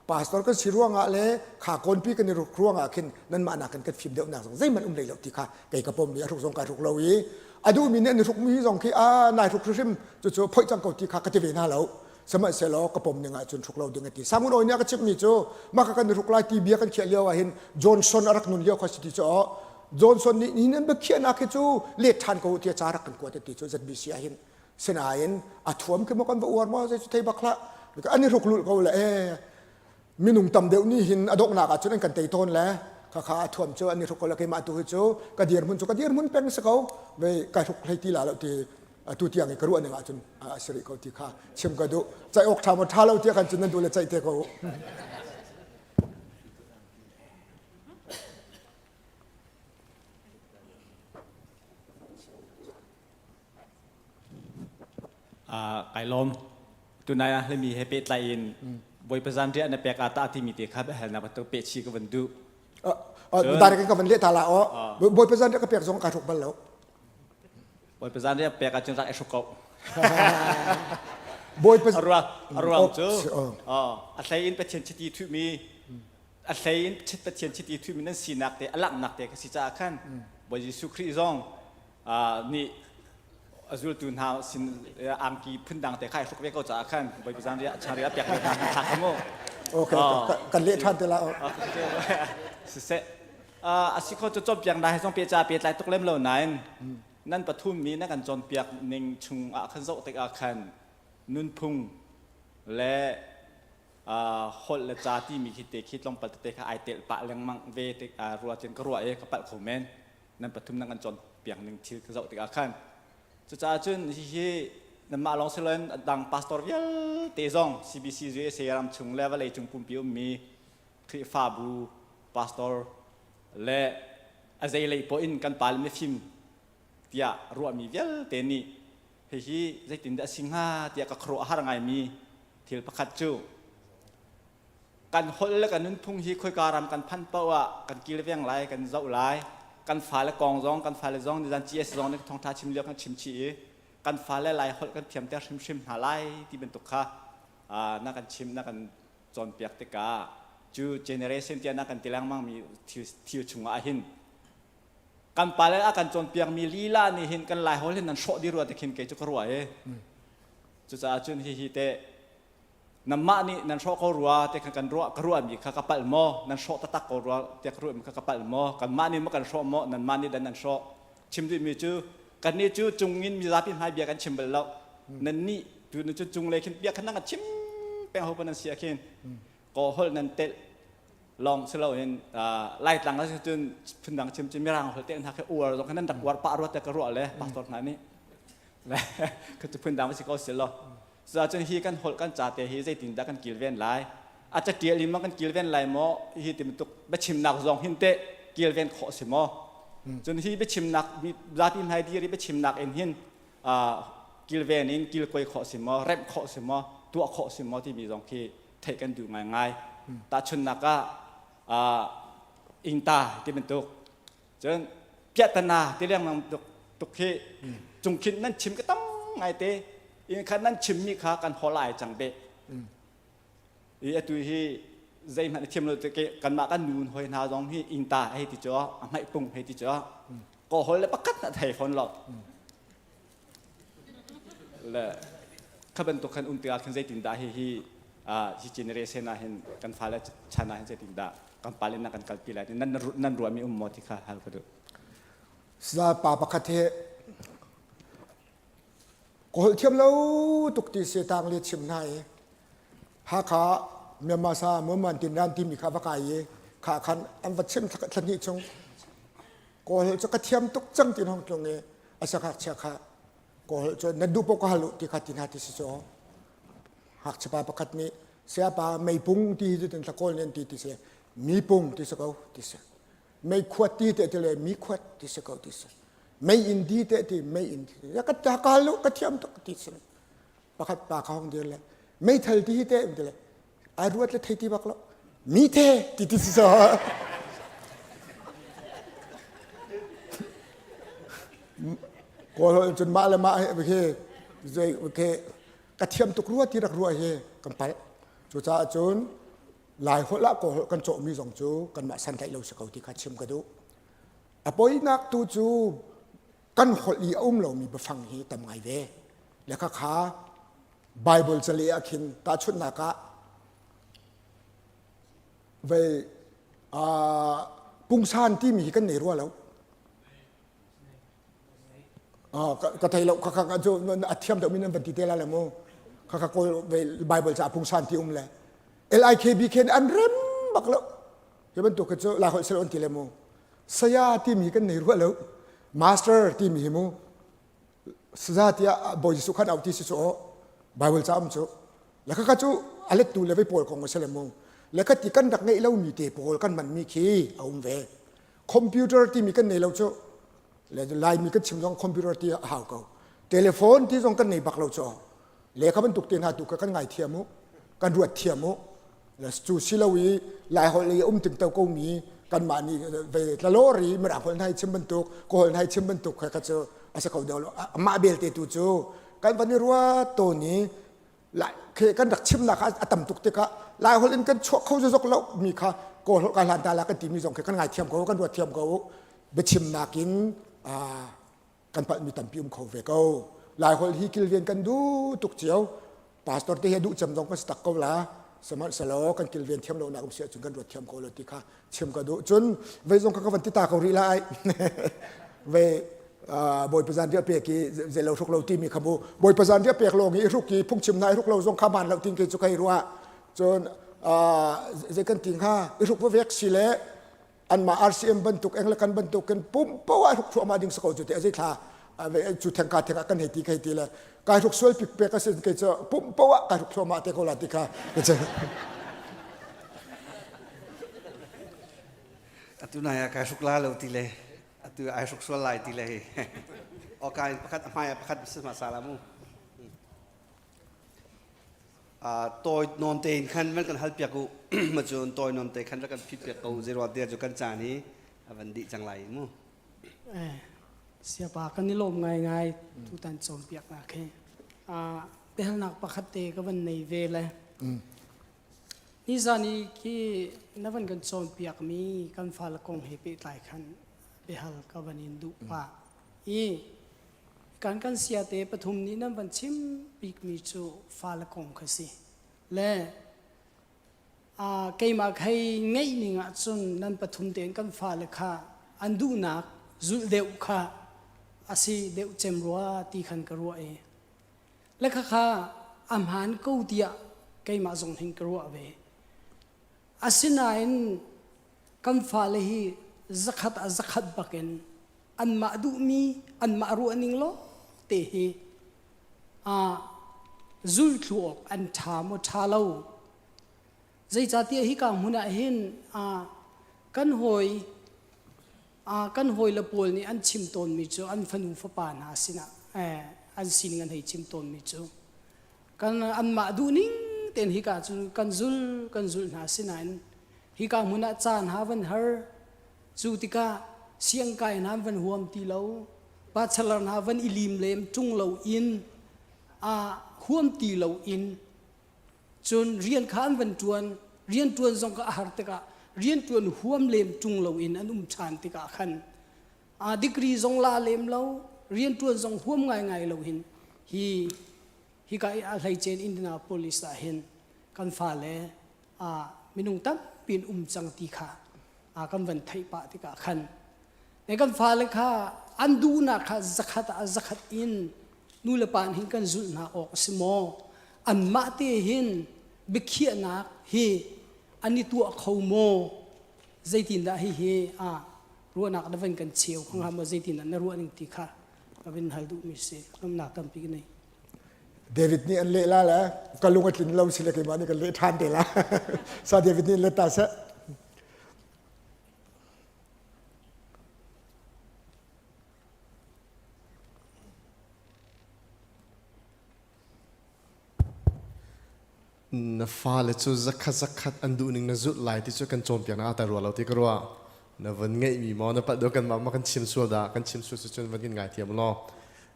Pastor kan si ruangah le kha kawnpi kan i ruk ruangah khin nanmah nakin kan fim deuhnak zong zeihmanh um hlei lo ti kha kei ka pom i a hruk zong kai hruk lo i a duhmi nih an i hrukmi zong khi a nai hruk hrimhrim cucu phoih cang ko ti kha ka ti ve hna lo. Sihmanhsehlaw ka pom ning ahcun hruk lo ding a ti. Sangun Awi nih a ka chimhmi cu mah ka kan i hruk lai ti bia kan khiah lio ah hin Johnson a rak nun lio kha si ti cu Johnson nih nihin an biakhiahnak hi cu let ṭhan ko tiah ca rak kan kuat a ti cu ZBC ah hin Sinain a thuam khi maw kan va uar maw zei cu thei bak hlah. An i hruk lulh ko le ee minung tam deuh nih hin a donghnak ah cun an kan tei tawn le khakha a thuam cu an i hruk ko le keimah tu hi cu ka dirhmun cu ka dirhmun peng si ko vei kai hruk hlei ti la lo ti atu tiang i ka ruah ning ahcun a si rih ko ti kha chim ka duh caih awk ṭha maw ṭha lo tiah kan cun nan duh le caih te ko Kai lawm. Tunai ah hlemi he pehtlai in Bawipa zanriah na pek ah tah timi te kha biahalnak bantuk peh chih ka van duh. Direct in ka van leh ta la aw. Bawipa zanriah ka pek zong kai hruk bal lo. Bawipa zanriah pek ahcun rak i hruk ko. Bawipa a ruang cu a hlei in Pathian chiti thuhmi a hlei in Pathian chiti thuhmi nan sinak te a langhnak te ka si caah khan Bawi Jesuh Khrih zong nih a zultu hna sin angki phundang te kha i hruk ve ko caah khan Bawipa zanriah chanriah pek ve hna thlak kha mu. Okay, kan leh ṭhan te la. Siseh, a si kho cu cawnpiak na he zong pe ca pe tlai tuk lem lo nain. Nan pathum mi na kan cawnpiak ning chung ah khan zoh tikah khan nunphung le holh le ca timi khi te khi tlawmpal tete kha ai telh pah lengmang ve tik rua cun ka ruah i ka palh kho men. Nan pathum nan kan cawnpiak ning thil ka zoh tikah khan cucaah cun hihi nanmah lawng si loin a dang pastor vialte zong CBC USA ram chung le vawlei cung pumpi ummi Khrihfabu pastor le a zeilei poah in kan pale mifim tiah ruahmi vialte nih hihi zeitindah a si hnga tiah ka khuaruah a har ngaimi thil pakhat cu kan holh le kan nunphung hi khoika ram kan phanh paoh ah kan kilveng lai kan zoh lai kan fale kong zong kan fale zong nizan GS zong nih thawngtha chim lio kan chim chih i kan fale lai holh kan thiamter hrimhrim hna lai ti bantuk kha na kan chim na kan cawnpiak tikah cu generation tiah na kan ti lengmangmi thil, thil chungah hin kan pale a kan cawnpiakmi lila nih hin kan lai holh hin nan hrawh dih rua te khin kei cu ka ruah i cucaah cun hihi te nanmah nih nan hrawh ko rua te khan kan ruah ka ruahmi kha ka palh maw nan hrawh taktak ko rua te ka ruahmi kha ka palh maw kanmah nih maw kan hrawh maw nanmah nih dan nan hrawh chim duhmi cu kannih cu cungin mizapi hmai bia kan chim bal lo nannih tu nu cu cunglei khin bia khan nan kan chim peng ho pa nan si ah khin kaw holh nan telh lawng si loin laitlang ah cun phundang chim cu mirang holh telh hna khi uar zong khan nan rak uar pah rua te ka ruah le pastor hna nih le kha cu phundang si ko si lo Cucun hi kan holh kan ca te hi zeitindah kan kilven lai? A catial in ma kan kilven lai maw? Hi ti bantuk biachimnak zong hin teh kilven khawh si maw? Cun hi biachimnak zapi hmai dir i biachimnak in hin kilven in kilkoi khawh si maw? Remh khawh si maw? Tuah khawh si maw timi zong khi theih kan duh ngaingai. Tahchunhnak ah ingta ti bantuk Cun piahtana ti lengmang tuk tuk hi cungkhin nan chim ka tam ngai te in khan nan chimmi kha kan hol ai cang be. I atu hi zeihmanh a thiam lo te ke kanmah kan nun hoi hna zong hi ingta hei ti cu a hmaih pung hei ti cu ko hol le pakhat na thei fawn lo. Le kha bantuk khan um tikah khin zeitindah hi hi hi generation ah hin kan fale chan ah hin zeitindah kan pale na kan kalpi lai nan nan ruahmi um maw ti kha hal ka duh. Sa pa pakhat he ka holh thiam lo tuk ti se tang le chim hna i Hakha Myanmar sa Muaman tin ran timi kha va kai i kha khan an va chim thla chung kawl holh cu ka thiam tuk cang ti hong tlung i a sak ngakchia kha kawl holh cu nan duh paoh ka hal u ti kha ti hna ti si cu ngakchia pa pakhat nih sayapa meipung ti hi tin thla kawl nih an ti ti si mipung ti si ko ti si meikhuat ti te ti le mikhuat ti si ko ti si mei in di te ti mei in ti ya ka ta ka hal u ka thiam tuk ti si pakhat pa kha hong dir le meithal ti hi te ti le ai ruat le thei ti bak lo mi the ti ti si so kawl holh cun mah le mah he zei ke ka thiam tuk rua ti rak rua hi kan palh cucaah cun lai holh ah kawl holh kan cawhmi zong cu kanmah san tlaih lo si ko ti kha chim ka duh a poinak tu cu kan holh i a um lomi biafang hi tam ngai ve le kha kha Bible cale ah khin tahchunhnak ah vei pungsan timi hi kan nei rua lo ka thei lo kha kha cu a thiam deuh mi nan van ti te la le mu kha kha kawl vei Bible ca pungsan ti um le LIKB khen an rem bak lo hi bantuk khi cu lai holh sel on ti le mu saya timi kan nei rua lo master timi hi mu saza tiah Bawi Jesuh khan auh ti si cu Bible ca um cu le khakha cu a lettu le vei pawl kong a si le mu le kha ti kan rak ngeih lomi te pawl kan hmanmi khi a um ve computer timi kan nei lo cu le laimi kan chim zong computer ti a hau ko telephone ti zong kan nei bak lo cu le kha bantuk te hna tu kha kan ngai thiam u kan ruat thiam u cu si lo i lai holh i um ting to ko mi kanmah nih ve tlalor i mirang holh hna i chim bantuk ka holh hna i chim bantuk kha cu a si kho deuh lo amah belte tu cu kan van i ruat tawn i lai kan rak chimnak a tam tuk tikah lai holh in kan chuah kho zok lo mi kha kawl holh ka hlan ta la kan timi zong khi kan ngai thiam ko kan ruat thiam ko biachimnak in kan palhmi tampi um kho ve ko laiholh hi kilven kan duh tuk cio pastor te hi duh cem zong kan si tak ko la sihmanhsehlaw kan kilven thiam lo nak um si ahcun kan ruat thiam ko lo ti kha chim ka duh cun vei zong kha ka van ti ta ko rih lai ve. Bawipa zan riah pek i zeilo hruk lo timi kha mu Bawipa zan riah pek lawng i hruk i phungchim na i hruk lo zong kha man lo tin ke cu kai ruah cun zei kan ti hnga i hruk vek si le anmah RCM bantuk Anglican bantuk kan pum poah hruk thluahmah ding si ko cu te azei thla cu theng ka theng ah kan hei ti kai ti le kai hruk sual pik pek asin ke cu pum poah kai hruk thluahmah te ko la ti kha. Atu nai ah kai hruk la lo ti le atu ai hruk sual lai ti le hi oka in pakhat a hmai ah pakhat si hmasa la mu. Tawi nawn tein khan van kan hal piak u ma cun tawi nawn te khan rak kan phit piak ko zeiruang tiah cu kan caan hi a van dih cang lai mu. Siapa kan i lawm ngaingai tutan cawnpiaknak hi. Biahalnak pakhat te ka van nei ve le. Nizan i khi na van kan cawnpiakmi kan fale kong he pehtlai khan biahal ka van in duh pah. I kan kan siate pathum nih nan van chim bikmi cu fale kong kha si. Le keimah khei ngeih ning ahcun nan pathum tein kan fale kha an duhnak zulh deuh kha a si deuh cem rua ti khan ka ruah i le khakha a hmaan ko tiah keimah zong hin ka ruah ve. Asinain kan fale hi zakhat ah zakhat bakin anmah duhmi anmah ruahning lawng te hi zulthlu awk an ṭha maw ṭha lo. Zeicahtiah hika hmun ah hin kan hawi kan hawile pawl nih an chim tawnmi cu an fanu fapa hna sinah an sining an hei chim tawnmi cu kan anmah duhning tein hika cu kan zul kan zulh hna sinain hika hmun ah caan ha van har. Cu tikah siangkai hna an van huam ti lo, bachelor hna van i lim lem ṭung lo in huam ti lo in cun rian kha an van ṭuan. Rian ṭuan zong kha a har tikah rian ṭuan huam lem ṭung lo in an um ṭhan tikah khan degree zong la lem lo, rian ṭuan zong huam ngaingai lo hin hi hika i a hleicen Indianapolis ah hin kan fale minung tampi in um cang ti kha kan van theih pah tikah khan ne kan fale kha an duhnak kha zakhat ah zakhat in nu le pa hin kan zulh hna awk a si maw, anmah te hin biakhiahnak hi an i tuah kho maw, zeitindah hihi ruahnak na van kan cheu kho hnga maw, zeitindah na ruah ning ti kha ka vin hal duhmi si. Lawmhnak tampi ka nei. David nih an leh la le ka lung a tlin lo si le keimah nih kan leh ṭhan te la. Sa David nih let ta seh. Na fale cu zakhat zakhat an duhning na zulh lai ti cu kan cawnpiaknak ah ta rua lo ti ka ruah. Na van ngeihmi maw na palh deuh kanmah ma kan chim sual dah kan chim sual si cun van kan ngaithiam law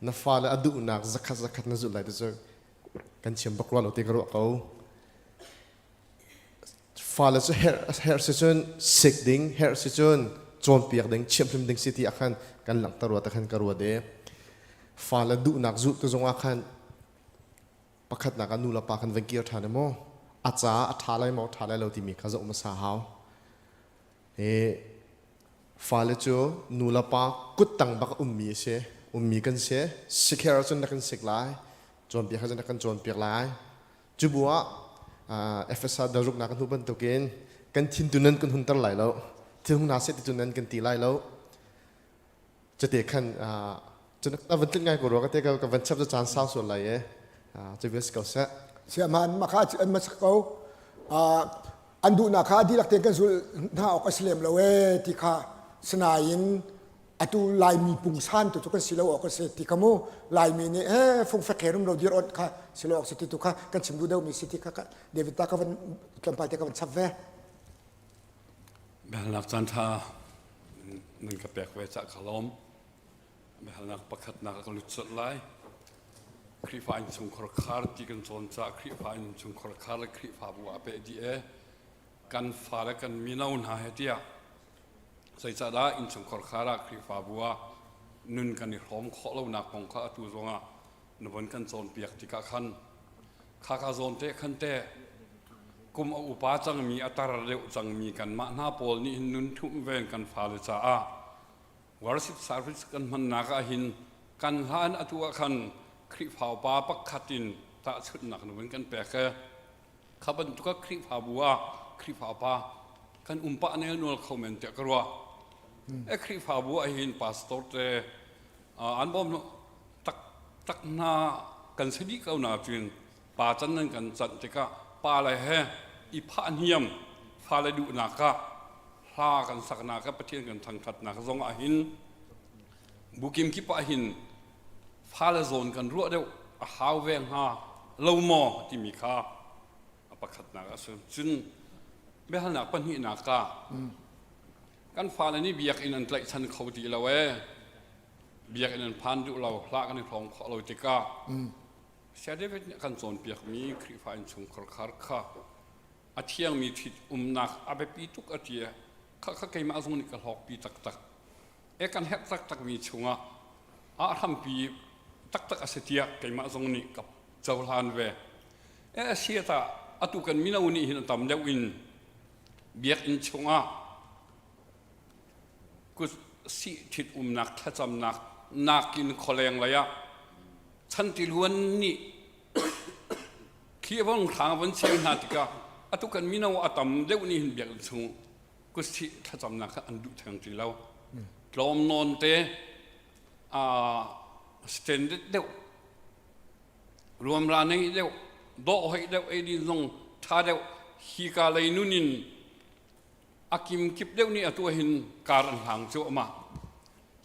na fale a duhnak zakhat zakhat na zulh lai ti cu kan chim bak rua lo ti ka ruah ko. Fale cu herh herh si cun sik ding, herh si cun cawnpiak ding, chimhhrim ding si ti ah khan kan langhter rua te khan ka ruat i fale duhnak zulh tu zongah khan pakhatnak ah nu le pa kan van kir ṭhan maw a ca a ṭha lai maw ṭha lai lo timi kha zoh hmasa hau. Hi fale cu nu le pa kuttang bak ummi a si ummi kan si sikher ahcun na kan sik lai cawnpiak ahcun na kan cawnpiak lai. Cu bu ah Efesa daruknak kan hmuh bantukin kan thin tu nan kan hunter lai lo, thil hung hna seh ti cu nan kan ti lai lo. Cute khan cun a van tlinh ngai ko rua ka te ka van chap cu caan sau sual lai e cu vial si ko seh. Siaman maka an ma ko an duhnak kha dihlak tein kan zul hna awk a si lem lo e ti kha sinain atu Laimi pungsan tu cu kan si lo awk a si ti kha mu Laimi nih he fungfek he rum lo dir on kha si lo awk si ti tu kha kan chim duh deuhmi si ti kha David ta ka van tlawmpal te ka van chap ve. Biahalnak caan ṭha nan ka pek ve cah ka lawm. Biahalnak pakhatnak ah ka lut colh lai. Khrihfa innchungkhar khar ti kan cawn caah Khrihfa innchungkhar khar le Khrihfabu ah peh dih e. Kan fale kan mino hna he tiah zeicahdah innchungkhar khar ah Khrihfabu ah nun kan i hrawm khawh lonak kong kha atu zongah na von kan cawnpiak tikah khan Khaka zawn te khan teh kum a upa cangmi a tar deuh cangmi kanmah hna pawl nih hin nun ṭhumh ven kan fale caah. Worship service kan hmannak ah hin kan hlan atu ah khan Khrihfa upa pakhat in tahchunhnak na vun kan pek e. Kha bantuk ah Khrihfabu ah Khrihfa upa kan um pah nel nual kho men tiah ka ruah. E Khrihfabu ah hin pastor te an bawm tak tak hna kan si dih ko na cun pa can nan kan canh tikah pa le he i phah hniam fale duhnak ah hla kan saknak ah Pathian kan thangthatnak zong ah hin bukim kip ah hin fale zawn kan ruah deuh a hau ve hnga lo maw timi kha a pakhatnak a si cun biahalnak pahnihnak ah kan fale nih biakinn an tlaihchan kho ti lo ee biakinn an phan duh lo hlah kan i hlawng khawh lo tikah Saya David nih a kan cawnpiakmi Khrihfa innchungkhar khar kha a thiangmi ṭhit umnak a biapi tuk a ti kha kha keimah zong nih ka hlawkpi taktak e kan herh taktakmi chungah a hrampi taktak a si tiah keimah zong nih ka cohlan ve e a si ta atu kan mino nih hin a tam deuh in biakinn chungah kut sih ṭhit umnak thlacamnak nakin khualeng lei ah chantiluan nih khi vong hrang von cheu hna tikah atu kan mino a tam deuh nih hin biakinn chung kutsih thlacamnak kha an duh theng ti lo tlawm nawn te standard deuh ruamra nei deuh dawh hoi deuh eidin zong ṭha deuh hi ka lei nun in a kimkip deuh nih atu hin kar an hlang cuahmah.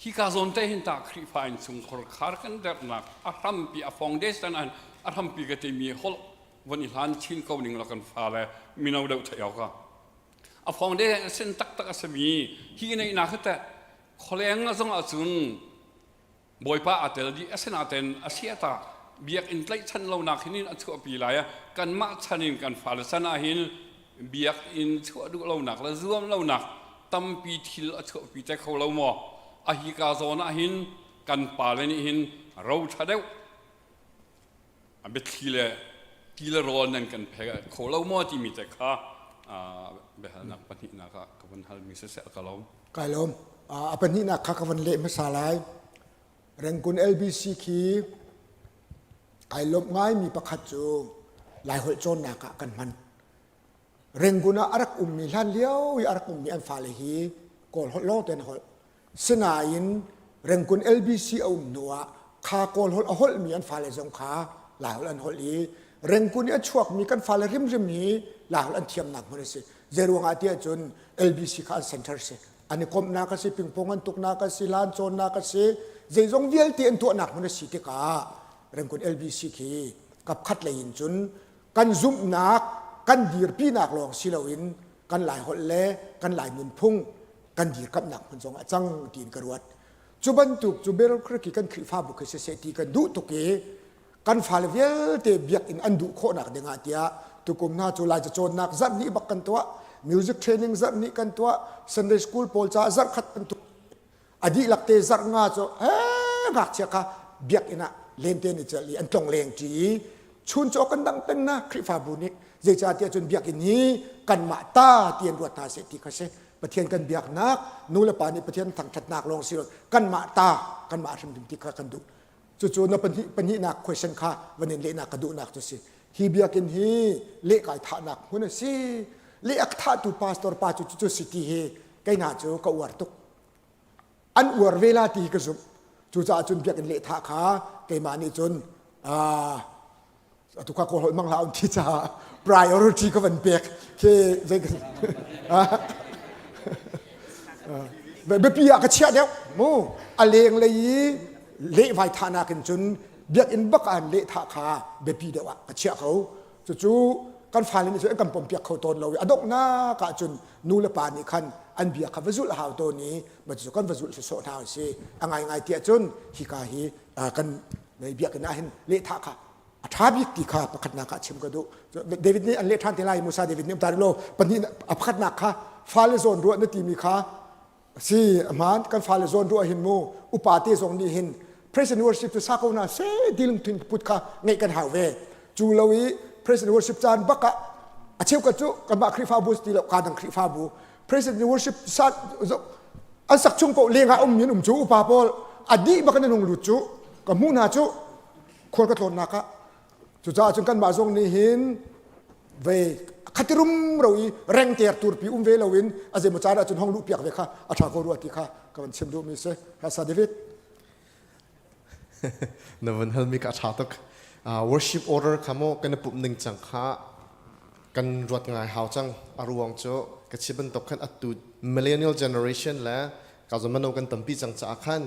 Hika zawn te hin ta Khrihfa in chungkhar khar kan dernak a hrampi a foundation an a hrampi ka timi holh von i hlan chin ko ning la kan fa le mino deuh thei awk a foundation sin taktak a simi hi nei na kha te kholeng zong ahcun Bawipa aa tel dih asinain a siata biakinn tlaihchan lonak hin a chuahpi lai ah kanmah chan in kan fale chan ah hin biakinn chuah duh lonak le zuam lonak tampi thil a chuahpi te kho lo maw a hika zawn ah hin kan pale nih hin ro ṭha deuh a biathli le ti le rawl nan kan phe kho lo maw timi te kha biahalnak pahnihnak ah ka vun halmi siseh ka lawm. Kai lawm. A pahnihnak kha ka van leh hmasa lai. Rangoon LBC khi kai lawmh ngaimi pakhat cu Laiholh cawnnak ah kan hman. Rangoon ah a rak ummi hlan lio i a rak ummi an fale hi Kawl holh lawng te an holh. Sinain Rangoon LBC a um hnu ah kha Kawl holh a holhmi an fale zong kha Laiholh an holh i Rangoon i a chuakmi kan fale hrimhrim hi Laiholh an thiamnak hmun a si. Zeiruang ah tiah cun LBC kha an center si. An i komhnak a si, pingpong an tuknak a si, hlan cawnnak a si, zeizong vialte an tuahnak hmun a si tikah Rangoon LBC khi kapkhat lei in cun kan zumhnak kan dirpinak lawng si loin kan Laiholh le kan Lai nunphung kan dirkamhnak hmun zong ah cang tiin ka ruat. Cu bantuk cu Beryl Creek i kan Khrihfabu khi siseh ti kan duh tuk i kan fale vialte biakinn an duh khawhnak dingah tiah tukum hna cu Laica cawnnak zarh hnih bak kan tuah, music training zarh hnih kan tuah, Sunday school pawl caah zarh khat kan tuah. A dihlak te zarh nga cu ee ngakchia kha biakinn ah lente an i celh i an tlong leng ṭi i chun cu kan dang peng na Khrihfabu nih zeicahtiah cun biakinn hi kanmah ta ti an ruat hna seh ti kha si Pathian kan biaknak nu le pa nih Pathian thangṭhatnak lawng si lo kanmah ta kanmah hrimhrim ti kha kan duh cucu na pahnih pahnihnak question kha van in lehnak ka duhnak cu si hi biakinn hi lehkai thahnak hmun a si leh a thahtu pastor pa cu cucu si ti hi kei hna cu ka uar tuk an uar ve la ti hi ka zumh cucaah cun biakinn lehthah kha keimah nih cun atu kha kawl holh mang hlah un ti caah priority ka van pek khi zei biapi ah ka chiah deuh mu a leng lei i lehvai thahnak in cun biakinn bak ah lehthah kha biapi deuh ah ka chiah ko cucu kan fale nih cun an kan pompiak kho tawn lo i a donghnak ah cun nu le pa nih khan an bia kha va zulh a hau tawn i mah cu kan va zulh sawsawh hna si a ngaingai tiah cun hika hi kan biakinn ah hin lehthah kha a ṭha bik ti kha pakhatnak ah chim ka duh David nih an leh ṭhan te lai Musa David nih um ta lo pahnih a pakhatnak kha fale zawn ruah na timi kha si hmaan kan fale zawn ruah hin mu upa te zong nih hin praise and worship cu sa ko na se ti lungthin put kha ngeih kan hau ve cu lo i praise and worship caan bak ah a cheukhat cu kanmah Khrihfabu ti lo ka dang Khrihfabu praise and worship sa. An sak chung paoh leng ah um in um cu upa pawl a dih bak in an hung lut cu ka hmuh hna cu khual ka tlawnnak ah. Cucaah cun kanmah zong nih hin ve khati rumro i rengter turpi um ve loin a zeimaw caan ahcun hong luh piak ve kha a ṭha ko rua ti kha ka van chim duhmi si. Rasa David. Na van halmi ka ṭha tuk. Worship order kha maw kan i pumh ning cang kha kan ruat ngai hau cang. A ruang cu ka chim bantuk khan atu millennial generation le ka mano kan tampi cang caah khan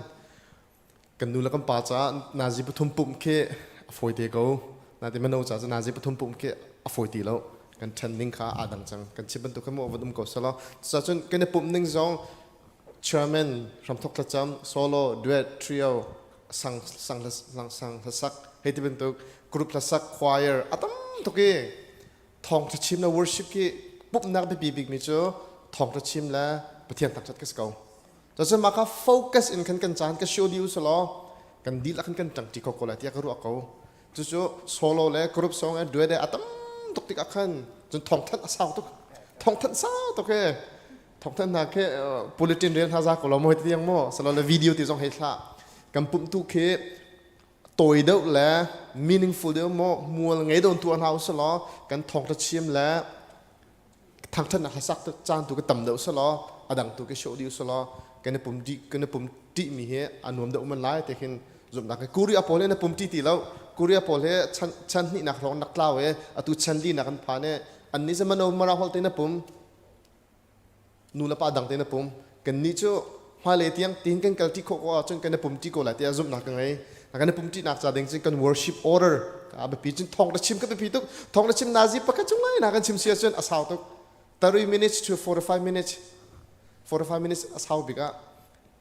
kan nu le kan pa caah nazi pathum pumh khi a fawi te ko. Natin mano caah cu nazi pathum pumh khi a fawi ti lo. Kan ṭhen ning kha aa dang cang. Kan chim bantuk khan maw van um ko selaw. Cucaah cun kan i pumh ning zong Chairman, hramthok thlacam, solo, duet, trio, sang sang sang sang hlasak hei ti bantuk group hlasak choir a tam tuk i thawngtha chim le worship khi pumhnak biapi bikmi cu thawngtha chim le Pathian thangthat ka si ko. Cun mah kha focus in khan kan caan ka show dih usulaw kan dihlak khan kan ṭangṭi kho ko lai tiah ka ruah ko. Cucu solo le group song le duet le a tam tuk tikah khan cun thawngthanh a sau tuk. Thawngthanh sau tuk he thawngthanh hna khi bulletin rel hna za ko lo maw ti tiang maw salo le video ti zong hei thlah kan pumh tu khi tawi deuh le meaningful deuh maw mual ngei don tu hna usalaw kan thawngtha chim le thangthatnak hlasak caan tu ka tam deuh selaw adang tu ka show dih usalaw kan i pum di kan i pum ti mi hi a nuam deuh man lai te khin zumnak ke Korea pawl he na pum ti ti lo Korea pawl he chan chan hnih nak hrawng nak tlau e atu chan li nak an phan e an ni zaman mara hol te na pum nu le pa dang te na pum kan nih cu hmailei tiang tin kan kal ti khawh ko ahcun kan i pum ti ko lai tiah zumhnak ka ngei kan i pum ti nak ca ding cun kan worship order a biapi cun thawng na chim ka biapi tuk thawng na chim nazi pakhat chung lai na kan chim si ahcun a sau tuk 30 minutes to 45 minutes 45 minutes a sau bik ah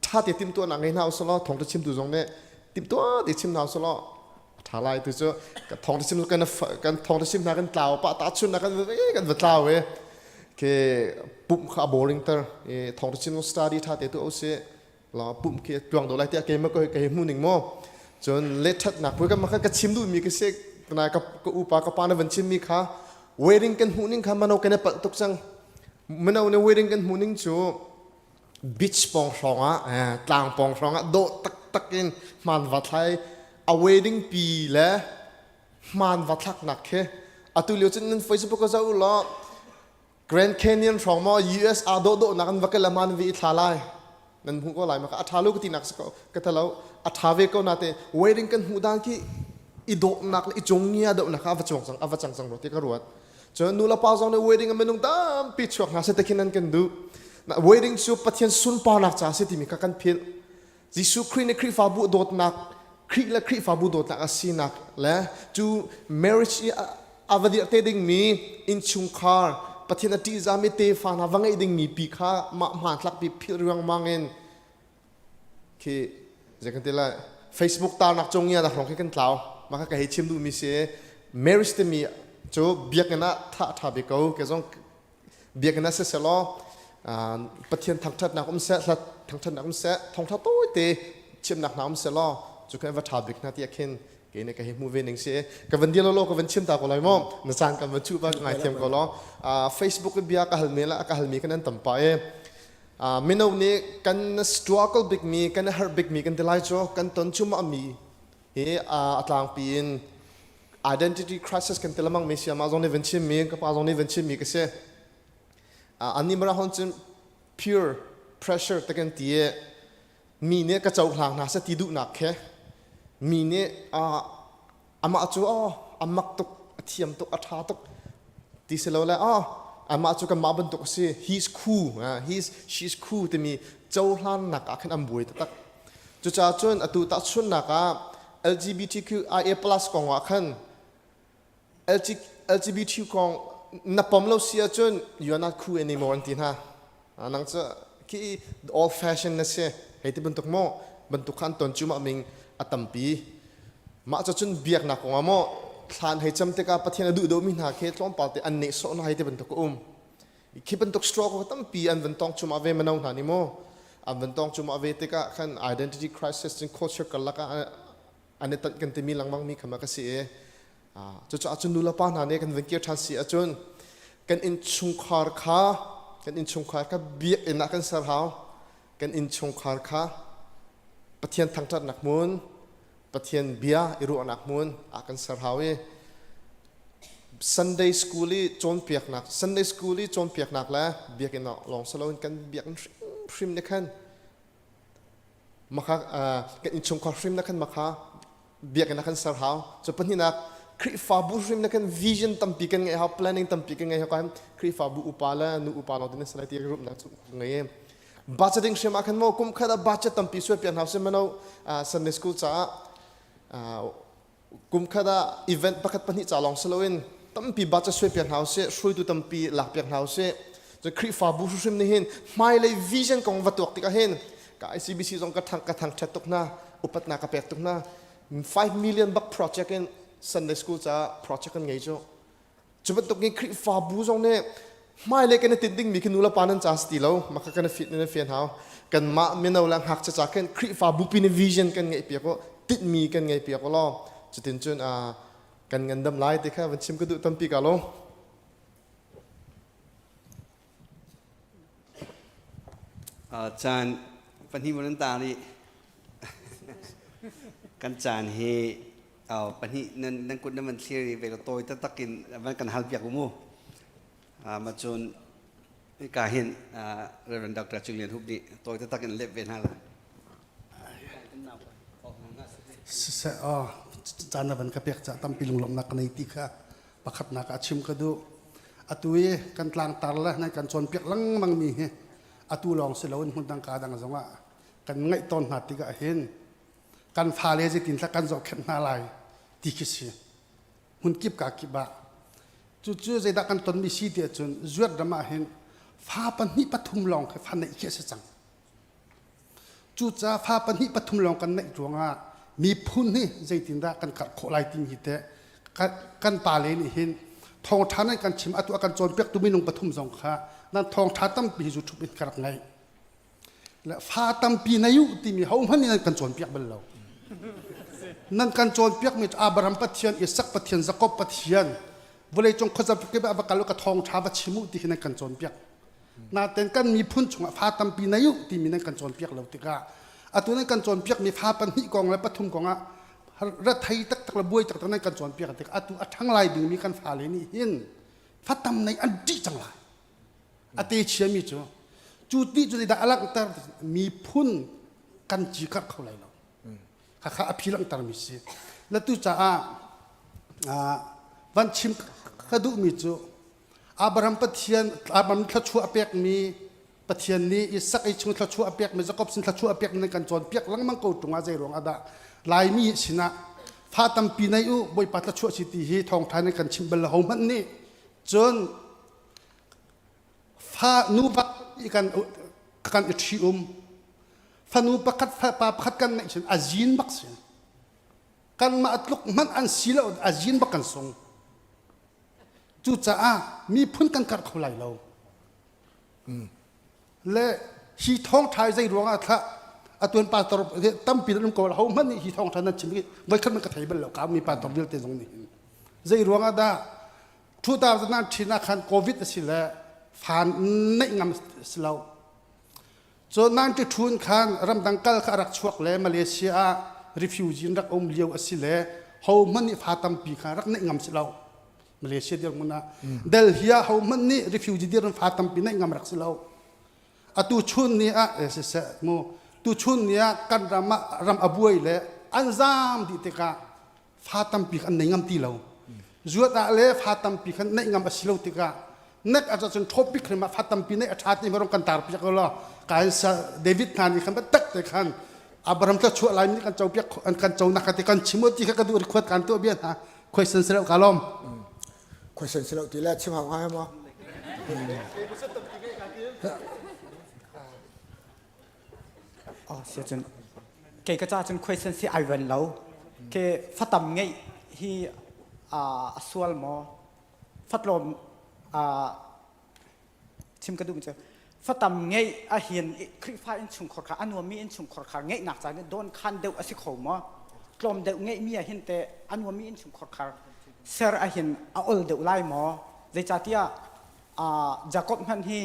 ṭha te timhtuahnak ngei hna usulaw thawngṭha chimtu zong nih timhtuah te chim hna usulaw a ṭha lai tu cu thawngṭha chim kan kan thawngṭha chim hna kan tlau pah ta chun kan kan va tlau e ke pumh kha a boring ter e thawngṭha chim study ṭha te tu o si la pumh khi tuang do lai tiah keimah ko ka hmu ning mo cun le ṭhatnak pui ka ka chim duh mi ka si na ka ka upa ka pa na van chim mi kha wedding kan hmuh ning kha mano kan i palh tuk cang mano ne wedding kan hmuh ning cu beach pawng hrawng ah tlang pawng hrawng ah dawh taktak in hmaan va thlai a wedding pi le hmaan va thlaknak khi atu lio cun nan Facebook ka zoh law Grand Canyon hrawng maw US aa dawh dawhnak an va kal man vi i thla lai nan hmu ko lai ma ka a tha lo ka ti nak si ko ka thalo a tha ve ko na te wedding kan hmuh dan khi i dawhnak le i cung ngia dawhnak kha a va chuang cang a va cang cang ro ti ka ruat Cun nu le pa zong nih wedding a minung tampi chuak hna seh ti khin an kan duh. Wedding cu Pathian sunparnak ca a si timi kha kan philh. Jesuh Khrih nih Khrihfabu dawtnak, Khrih le Khrihfabu dawtnak a sinak le cu marriage i a va dirh te dingmi innchungkhar Pathian a ṭihzami tefa hna va ngeih dingmi pi kha mah hmanthlak pi philh riangmang in khi zei kan ti lai Facebook tarnak cung ngia hrong khi kan tlau mah kha ka hei chim duhmi si marriage timi cu biakinn ah tha tha bik ko ke zong biakinn ah siselaw Pathian thangthatnak um seh hlat thangthatnak um seh thongtha tawi te chimnak hna um selaw cu kan va tha bik hna ti khin ke ne ka hi hmu ve ning si ka van dial lo ka van chim ta ko lai mo na caan kan van chu ba ka ngai thiam ko lo Facebook bia ka hal me la ka hal mi kan an tam pa e Mino nih kan struggle bikmi, kan i harh bikmi kan ti lai cu kan ton cuahmahmi hi a tlangpi in identity crisis kan ti lengmang mi si amah zong nih van chimmi ka pa zong nih van chimmi ka si. Annih mara hon cun peer pressure te kan ti i mi nih ka cohlang hna seh ti duhnak khi mi nih amah cu oh a mak tuk a thiam tuk a ṭha tuk ti si lo le oh amah cu kanmah bantuk a si he's cool he's she's cool timi cohlannak ah khan an buai taktak cucaah cun atu tahchunhnak ah LGBTQIA plus kong ah khan LGBT kong na pom lo si ahcun you are not cool anymore an ti hna nang cu khi old fashion na si hei ti bantuk maw bantuk kha an ton cu mah ming a tampi mah cu cun biaknak kong ah maw thlan hei cam tikah Pathian a duh deuhmi hna khi tlawmpal te an nehsawh hna hei ti bantuk a um khi bantuk stroke tampi an van tong cumah ve mano hna nih maw an van tong cumah ve tikah khan identity crisis cun culture karlak ah an i tanh kan timi lengmang mi kha ma ka si i cucaah cun nu le pa hna nih kan van kir ṭhan si ahcun kan innchungkhar kha kan innchungkhar kha biakinn ah kan ser hau. Kan innchungkhar kha Pathian thangṭhatnak hmun, Pathian bia i ruahnak hmun ah kan ser hau i Sunday school i cawnpiaknak Sunday school i cawnpiaknak le biakinn ah lawng si loin kan biakinn hrimhrim nih khan Makha kan innchungkhar hrim na khan makha biakinn ah kan ser hau. Cu pahnihnak Khrihfabu hrim na kan vision tampi kan ngeih hau, planning tampi kan ngeih hau kan Khrihfabu upa le nu upa lawng tin salai ti rumnak cu ngei. Budgeting hrim ah khan mo kum khat ah budget tampi suai piak hna sih mano Sunday school caah kum khat ah event pakhat pahnih ca lawng si loin tampi budget suai piak hna usih hruaitu tampi lak piak hna usih cun Khrihfabu hrimhrim nih hin hmailei vision kong va tuak tikah hin ka ICBC zong ka thang ka thangṭhat tuk hna upatnak ka pek tuk hna 5 million bak project in Sunday school caah project kan ngei cu Cu bantuk in Khrihfabu zong nih hmailei kan i tinh dingmi khi nulepa nan ca si ti lo maka kan i fit nan i fian hau kanmah mino le ngakchia ca khin Khrihfabu pi nih vision kan ngeih piak u tinhmi kan ngei piak u law cutin cun kan ngandam lai ti kha van chim ka duh tampi ka lo Caan pahnih mun an taang rih. Kan caan hi pahnih nan nan kut nan van thlir i ve tawi taktak in van kan hal piak u mu. Ma cun hika hin Reverend Dr. Cung Lian Hup nih tawi taktak in lep ve hna la. Siseh aw caan na van ka pek ca tampi lunglawmhnak ka nei ti kha pakhatnak ah chim ka duh. Atu i kan tlangtar le nan kan cawnpiak lengmang mi hi atu lawng si loin hmun dang ka dang zongah kan ngaih tawn hna tikah hin kan fale zeitin thla kan zohkhenh hna lai ti khi si. Hmun kip ka kip ah cucu zeidah kan tonmi si ti ahcun zuat ram ah hin fa pahnih pathum lawng khi fa neih khi a si cang. Cucaah fa pahnih pathum lawng kan neih ruangah miphun hi zeitindah kan karh khawh lai timi hi teh kan pale nih hin thawngṭha nan kan chim atu a kan cawnpiaktu minung pathum zong kha nan thawngṭha tampi hi zuṭhup in ka rak ngaih. Le fa tampi nei u timi hohmanh nih nan kan cawnpiak bal lo. Nan kan cawnpiakmi cu Abraham Pathian, Isak Pathian, Jakob Pathian, vawleicung khuazakip ah va kal u ka thawngṭha va chim u ti hi nan kan cawnpiak. Naten kan miphun chungah fa tampi nei u timi nan kan cawnpiak lo tikah atu nan kan cawnpiakmi fa pahnih kong le pathum kong ah rethei taktak le buai taktak nan kan cawnpiak tik atu a ṭhang lai dingmi kan fale nih hin fa tam nei an ṭih cang lai a te chiami cu cu ti cu zeidah a langhter miphun kan ci karh kho lai lo khakha a phi langhtermi si la tu caah van chim ka duhmi cu Abraham Pathian Abraham thluachuah a pekmi Pathian nih Isak ei chung thluachuah a pekmi Jakob sin thluachuah a pekmi nan kan cawnpiak lengmang ko ṭung ah zei ruang ah dah Laimi sinah fa tampi nei u Bawipa thluachuah si ti hi thawngṭha nan kan chimh bal lo hohmanh nih cun fa nuva kan kan i ṭhi um fanu pakhat pa pakhat kan neih cun a zin bak si kanmah tluk hmanh an si lo a zin bak kan sung Cucaah miphun kan karh kho lai lo. Le hi thawngṭha zei ruangah thlah atuan pastor tampi nan um ko ho hmanh nih hi thawngṭha nan chim voikhat man ka thei bal lo ka mi pastor vialte zong nih hin zei ruangah dah 2019 ah khan covid a si le fan neih ngam si lo Cun 92 in khan ramdang kal kha a rak chuak le Malaysia ah refugee in rak um lio a si le hohmanh nih fa tampi kha rak neih ngam si lo. Malaysia dirhmun ah Delhi ah hohmanh nih refugee dirhmun fa tampi neih ngam rak si lo. Atu chun ni ah eh, siseh mu tu chun ni ah kan ram ah ram a buai le an zaam dih tikah fa tampi kha an nei ngam ti lo zuat ah le fa tampi khan neih ngam a si lo tikah nek a cun topic hrim ah fa tampi neih a ṭha ti rong kan tar piak lo kai sa David hna nih khan tak te khan Abraham tla chuah lai mi kan co piak an kan co nak ti kan chim ti kha ka duh record kan tuah bia hna question selo ka lom question selo ti le chim hau ngai ma Oh, sia cun kei ka ca cun question si ai van lo. Ke fatam ngeih hi a sual maw? Fatlawm chim ka duh cu fatam ngeih a hin Khrihfa innchungkhar kha a nuammi innchungkhar kha ngeihnak ca nih dawn khan deuh a si kho maw? Tlawm deuh ngeihmi ah hin teh a nuammi innchungkhar kha ser a hin a ol deuh lai maw? Zeicahtiah Jakob hmanh hi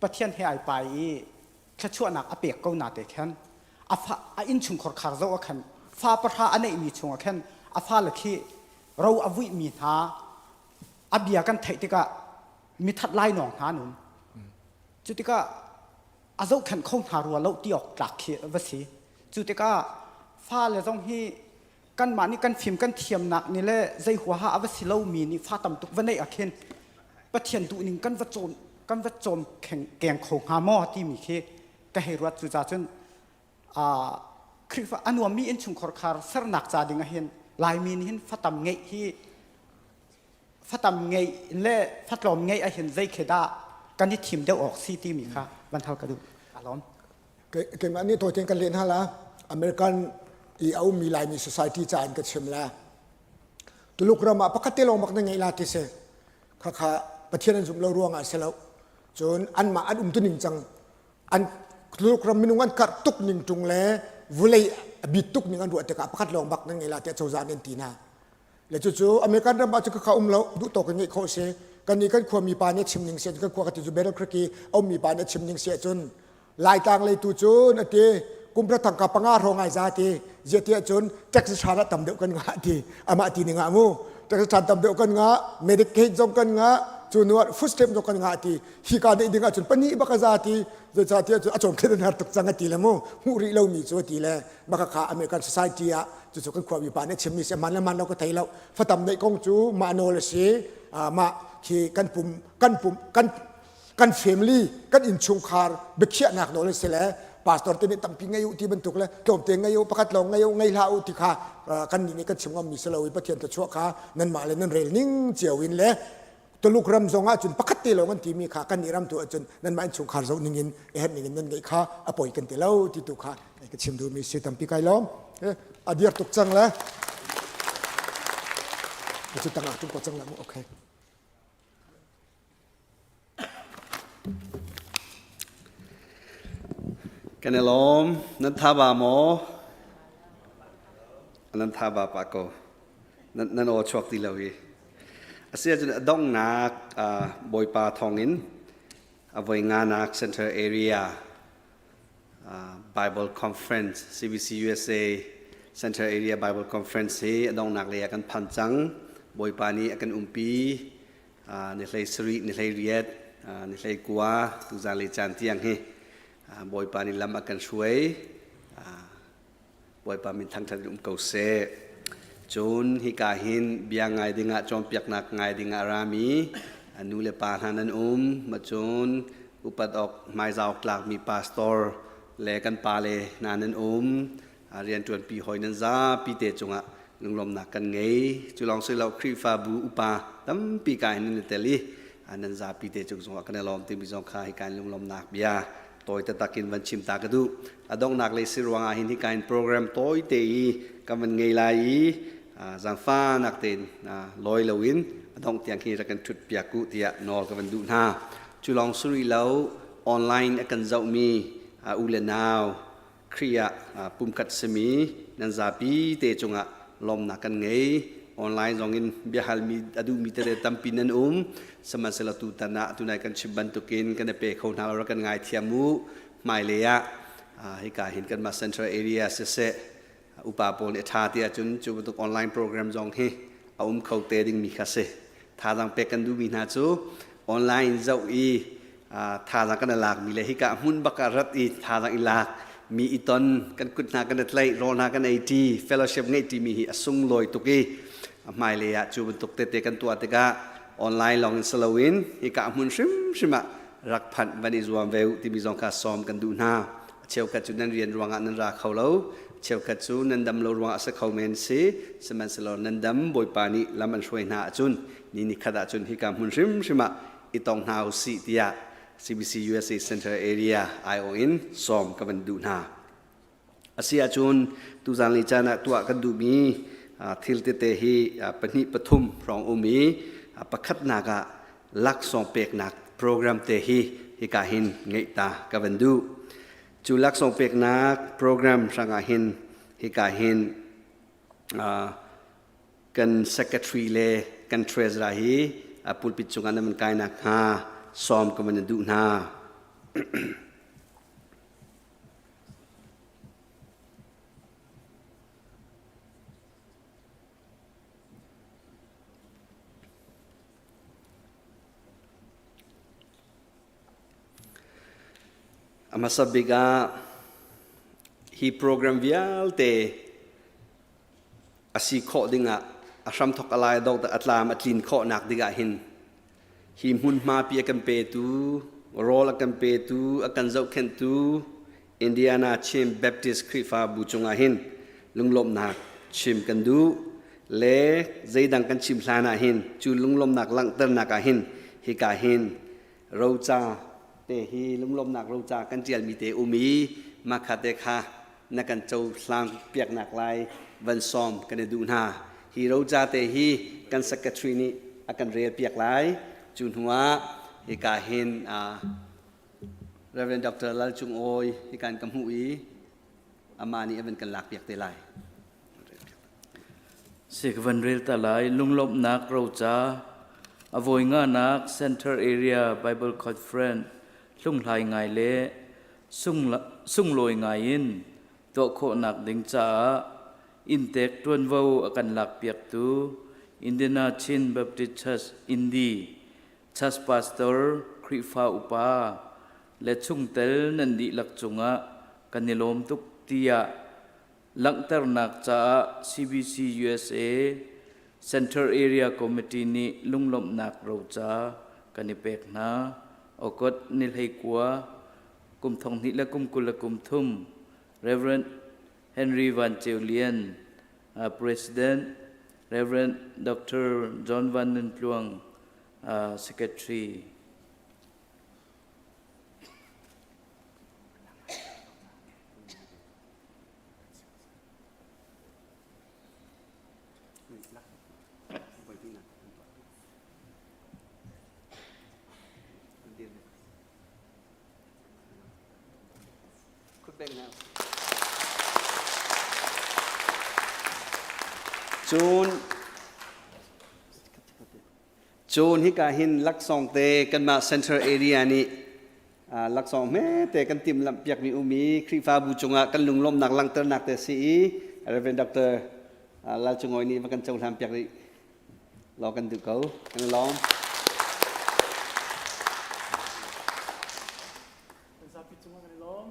Pathian he ai pai i thluachuahnak a pek ko na te khan a fa a innchungkhar khar zoh ah khan fa pahra a neihmi chungah khan a fale khi ro a vuihmi hna a bia kan theih tikah mithat lai nawng hna an um. Cu tikah a zohkhenh kho hna rua lo ti awk tlak khi va si. Cu tikah fale zong hi kanmah nih kan fim kan thiamnak nih le zei huaha a va si lomi nih fa tam tuk va neih ah khin Pathian duhning kan va cawm kan va cawm keng kho hnga maw timi khi ka hei ruat cu ca cun Khrihfa a nuammi innchungkhar khar sernak ca ding ah hin Laimi nih hin fatam ngeih hi fatam ngeih le fatlawm ngeih ah hin zei khi dah kan i thim deuh awk si timi kha van hal ka duh. Aa lawm. Keimah nih tawiten kan leh hna la American i a ummi Laimi society ca in ka chim la. Tuluk ram ah pakhat te lawng bak na ngeih la ti si. Khakha Pathian an zumh lo ruangah si lo. Cun anmah an umtuning cang an Tuluk ram minung an karh tuk ning ṭung le vulei a bit tuk ning an ruah tikah pakhat lawng bak nan ngei la tiah cozah nih an ti hna. Le cucu American ram ah cu khakha um lo duh tawk in ngeih khawh si. Kan nih kan khuami pa nih chim ning si kan khua ka ti cu Battle Creek i a ummi pa nih chim ning si ahcun Laitlang lei tu cun a ti kum hra tangka panga hrawng ai za ti ziah ti ahcun tax hran ah tam deuh kan ngah ti amah ti ning ah mu tax hran tam deuh kan ngah Medicaid zong kan ngah cu nu ah food stamp zong kan ngah ti hi ka neih ding ahcun pahnih bak a za ti zeicahtiah cun a cawmkhen an har tuk cang a ti le mu hmuh rih lomi cu a ti le maka kha American society ah cucu kan khuami pa nih chimmi si man le man lo ka thei lo fatam neih kong cu mah nawl a si mah khi kan pum kan pum kan kan family kan innchungkhar biakhiahnak nawl a si le pastor te nih tampi ngei u ti bantuk le tlawmte ngei u pakhat lawng ngei u ngei hlah u ti kha kan nih nih kan chim ngammi si lo i Pathian thluachuah kha nanmah le nan rel ning cio in le Tuluk ram zong ahcun pakhat te lawng an timi kha kan nih ram tu ahcun nanmah innchungkhar zoh ning in a herh ning in nan ngeih kha a poi kan ti lo ti tu kha ka chim duhmi si tampi kai lawm a dir tuk cang le cu tangah tum ko cang la mu okay Kan i lawm. Nan tha ba maw? Nan tha ba pa ko. Nan, nan aw chuak ti lo hi. A si ahcun a donghnak uh, Bawipa thawngin a voi nganak Central Area uh, Bible Conference CBC USA Central Area Bible Conference hi a donghnak lei ah kan phan cang. Bawipa nih a kan umpi. Ni hlei sarih, ni hlei riat, ni hlei kua tuzan le caan tiang hi Bawipa nih lam a kan hruai. Bawipa min thangṭhat in um ko seh. Cun hika hin bia ngai dingah cawnpiaknak ngai dingah a rami nu le pa hna nan um. Ma cun upat awk hmaizah awk tlakmi pastor le kan pale hna nan um. Rianṭuanpi hawi nan zapi te cungah lunglawmhnak kan ngei. Cu lawng si lo Khrihfabu upa tampi ka hin nan i tel i nan zapi te cung zongah kan i lawm timi zong kha hika in lunglawmhnak bia tawi taktak in van chim ta ka duh. A donghnak lei si ruangah hin hika in program tawi te i kan van ngei lai i zaangfahnak tein lawi loin a dongh tiang khi rak kan ṭhut piak u tiah nawl ka van duh hna. Cu lawng si rih lo online a kan zohmi u le nau Khrih ah pumkhat simi nan zapi te cungah lawmnak kan ngei. Online zong in biahalmi a duhmi tete tampi nan um. Sihmanhsehlaw tutan ah tunai kan chim bantukin kan i pe kho hna lo rak kan ngaithiam u. Hmailei ah hika hin kanmah Central Area siseh upa pawl nih a ṭha ti ahcun cu bantuk online program zong hi a um kho te dingmi kha si. Thazaang pek kan duhmi hna cu online zoh i thazaang kan i lakmi le hika hmun bak ah rat i thazaang i lak mi i ton kan kut hna kan i tlaih rawl hna kan ei ṭi fellowship ngeih ṭimi hi a sunglawi tuk i a hmailei ah cu bantuk tete kan tuah tikah online lawng in si loin hika hmun hrimhrim ah rak phanh van i zuam ve u timi zong kha sawm kan duh hna. A cheukhat cu nan rian ruangah nan ra kho lo cheukhat cu nan dam lo ruangah a si kho men si sihmanhsehlaw nan dam Bawipa nih lam an hruai hna ahcun ni ni khat ahcun hika hmun hrimhrim ah i tong hna u sih tiah CBC USA Central Area aiawh in sawm ka van duh hna. A si ahcun tuzan le caan ah tuah kan duhmi thil tete hi pahnih pathum hrawng um i pakhatnak ah laksawng peknak program te hi hika hin ngeih ta ka van duh. Cu laksawng peknak program hrangah hin hika hin kan secretary le kan treasurer hi pulpit cungah nan van kai nakhnga sawm ka van in duh hna. A hmasa bik ah hi program vialte a si khawh dingah a hramthok a lai dok a tlam a tlin khawhnak dingah hin hi hmunhma pi a kan petu rawl a kan petu a kan zohkhenhtu Indiana Chin Baptist Khrihfabu cungah hin lunglawmhnak chim kan duh le zeidang kan chim hlan ah hin cu lunglawmhnak langhternak ah hin hika hin roca te hi lunglawmhnak roca kan ṭialmi te um i mahkha te kha na kan cohlang piaknak lai van sawm kan i duh hna. Hi roca te hi kan secretary nih a kan rel piak lai. Cu hnu ah hika hin Reverend Dr. Lal Cung Awi hika in ka hmuh i amah nih a van kan lak piak te lai. Sik van rel ta lai lunglawmhnak roca a vawi nganak Center Area Bible Conference hlunghlai ngai le sunglawi ngai in tuah khawhnak ding caah inntek ṭuanvo a kan lakpiaktu Indiana Chin Baptist Church Indi Church Pastor Khrihfa upa le chungtel nan dihlak cungah kan i lawm tuk tiah Langhternak caah CBC USA Center Area Committee nih lunglawmhnak roca kan i pek hna. August ni 19, kum 20 le kum 23, Reverend Henry Van Ceu Lian, President, Reverend Dr. John Van Nun Tluang, Secretary. Cun cun hika hin laksawng te kanmah central area nih laksawng hmete kan timhlamh piakmi um i Khrihfabu cungah kan lunglawmhnak langhternak te si i Reverend Dr. Lal Cung Awi nih va kan cohlan piak rih law kan duh ko. Kan i lawm. Zapi cungah kan i lawm.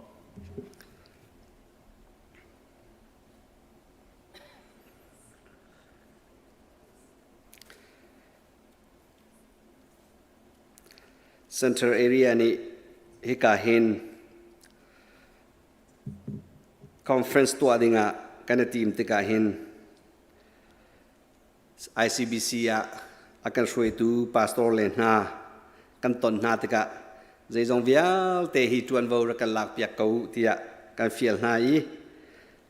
Central area nih hika hin conference tuah dingah kan i tim tikah hin ICBC ah a kan hruaitu pastor le hna kan ton hna tikah zeizong vialte hi ṭuanvo rak kan lakpiak ko tiah kan fial hna i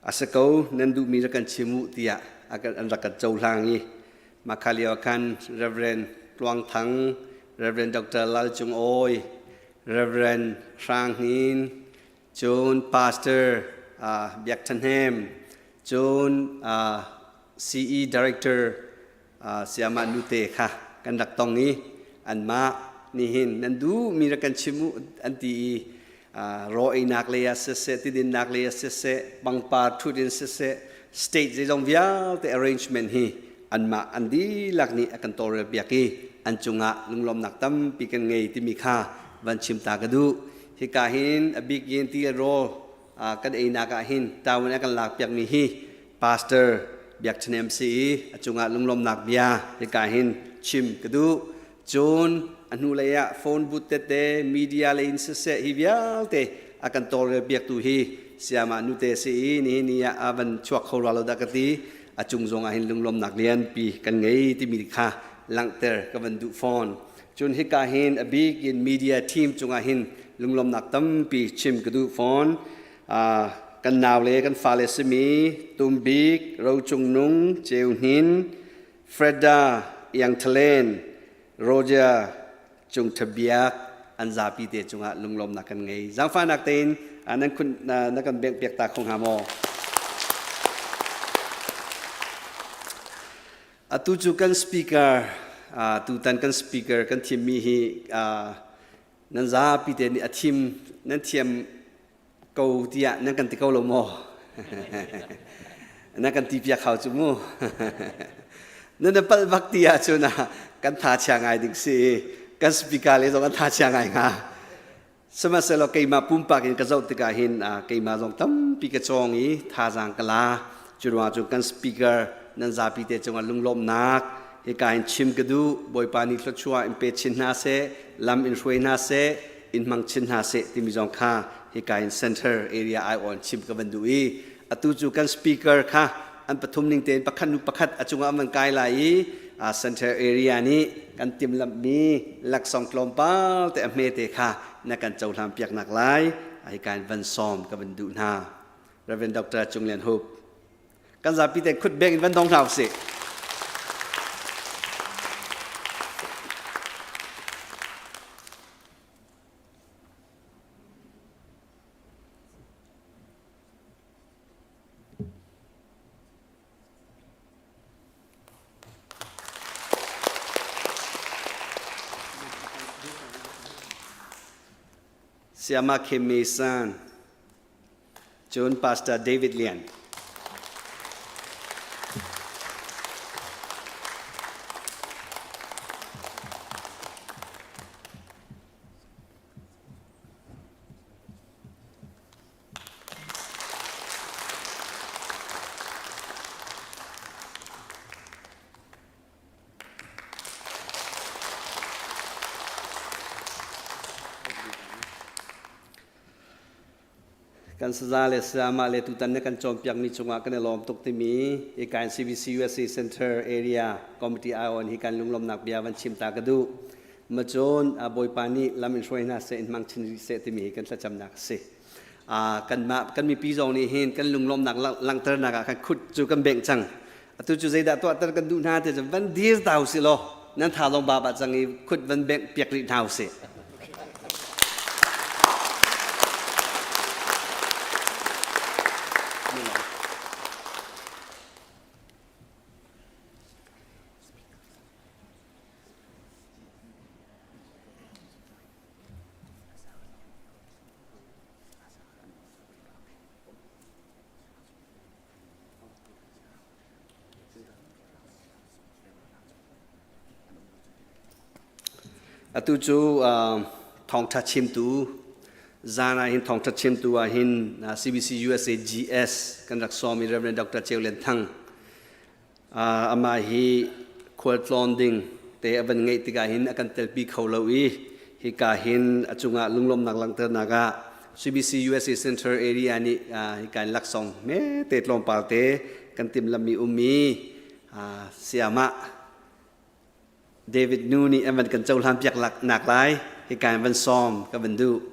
a si ko nan duhmi rak kan chim u tiah an rak kan cohlang i mahka lio ah khan Reverend Tluang Thang, Reverend Dr. Lal Cung Awi, Reverend Hrang Hnin, cun Pastor uh, Biak Than Hnem, cun uh, CE Director uh, Sayama Nute kha kan rak tong i anmah nihin nan duhmi rak kan chim u an ti i raw einak lei ah siseh tidinnak lei ah siseh pangpar thut in siseh state zeizong vialte arrangement hi anmah an dihlak nih a kan tawlrel piak i an cungah lunglawmnak tampi kan ngei timi kha van chim ta ka duh hika hin a bik in ti le rawl kan einak ah hin tawin a kan lak piakmi hi pastor Biak Ṭhahnem si i a cungah lunglawmnak bia hika hin chim ka duh Cun a hnulei ah phone booth tete, media lei in siseh hi vialte a kan tawlrel piaktu hi sayamah nute si i nihin ni ah a van chuak kho rua lo dah ka ti. A cung zong ah hin lunglawmnak lianpi kan ngei timi kha langhter ka van duh fawn. Cun hika hin a bik in media team cungah hin lunglawmnak tampi chim ka duh fawn. Uh, kan nau le kan fale simi Tumbik, Rocung Nung, Ceu Hnin, Freda, Iang Thalen, Roger, Cung Tha Biak an zapi te cungah lunglawmnak kan ngei. Zaangfahnak tein nan khun na kan bengh piak ta kho hnga maw? Atu cu kan speaker tutan kan speaker kan thimmi hi nan zapi te nih a thim nan thiam ko tiah nan kan ti ko lo maw? nan kan ti piak hau cu mu. nan na palh bak ti ahcun kan tha chia ngai ding si. Kan speaker le zong an tha chia ngai hnga. Sihmanhsehlaw keimah pumpak in ka zoh tikah hin keimah zong tampi ka cawng i thazaang ka la. Cu ruangah cun kan speaker nan zapi te cungah lunglawmhnak hika hin chim ka duh. Bawipa nih thluachuah in pe chin hna seh, lam in hruai hna seh, in hmang chin hna seh timi zong kha hika hin center area aiawh in chim ka van duh i atu cu kan speaker kha an pathum ning tein pakhat nu pakhat a cungah an van kai lai i center area nih kan timhlamhmi laksawng tlawmpal te a hmete kha na kan cohlan piaknak lai hika in van sawm ka van duh hna Reverend Dr. Cung Lian Hup kan zapi te khut beng in van dong hna usih Sayama Kim Mi San, cun Pastor David Lian. Kan saza le sayama le tutan na kan cawnpiakmi cungah kan i lawm tuk timi hi kan CBC USA Center Area Committee aiawh hi kan lunglawmnak bia van chim ta ka duh. Macun Bawipa nih lam in hruai hna seh in hmang chin rih seh timi hi kan thlacamnak a si. Kanmah kan mipi zong nih hin kan lunglawmnak langhternak ah khan khut cu kan bengh cang. Atu cu zeidah tuahter kan duh hna ti cu van dir ta usih law nan tha lawng ba ba cang i khut van bengh piak rih hna usih. Atu cu thawngṭha chimtu zan ah hin thawngṭha chimtu ah hin CBC USA GS kan rak sawm i Reverend Dr. Ceu Lian Thang Amah hi khualtlawn ding te a van ngeih tikah hin a kan telpi kho lo i hika hin a cungah lunglawmnak langhternak ah CBC USA Center area nih hika in laksawng hmete tlawmpal te kan timhlamhmi ummi sayamah David Nu nih an van kan cohlan piak nak lai hika in van sawm ka van duh.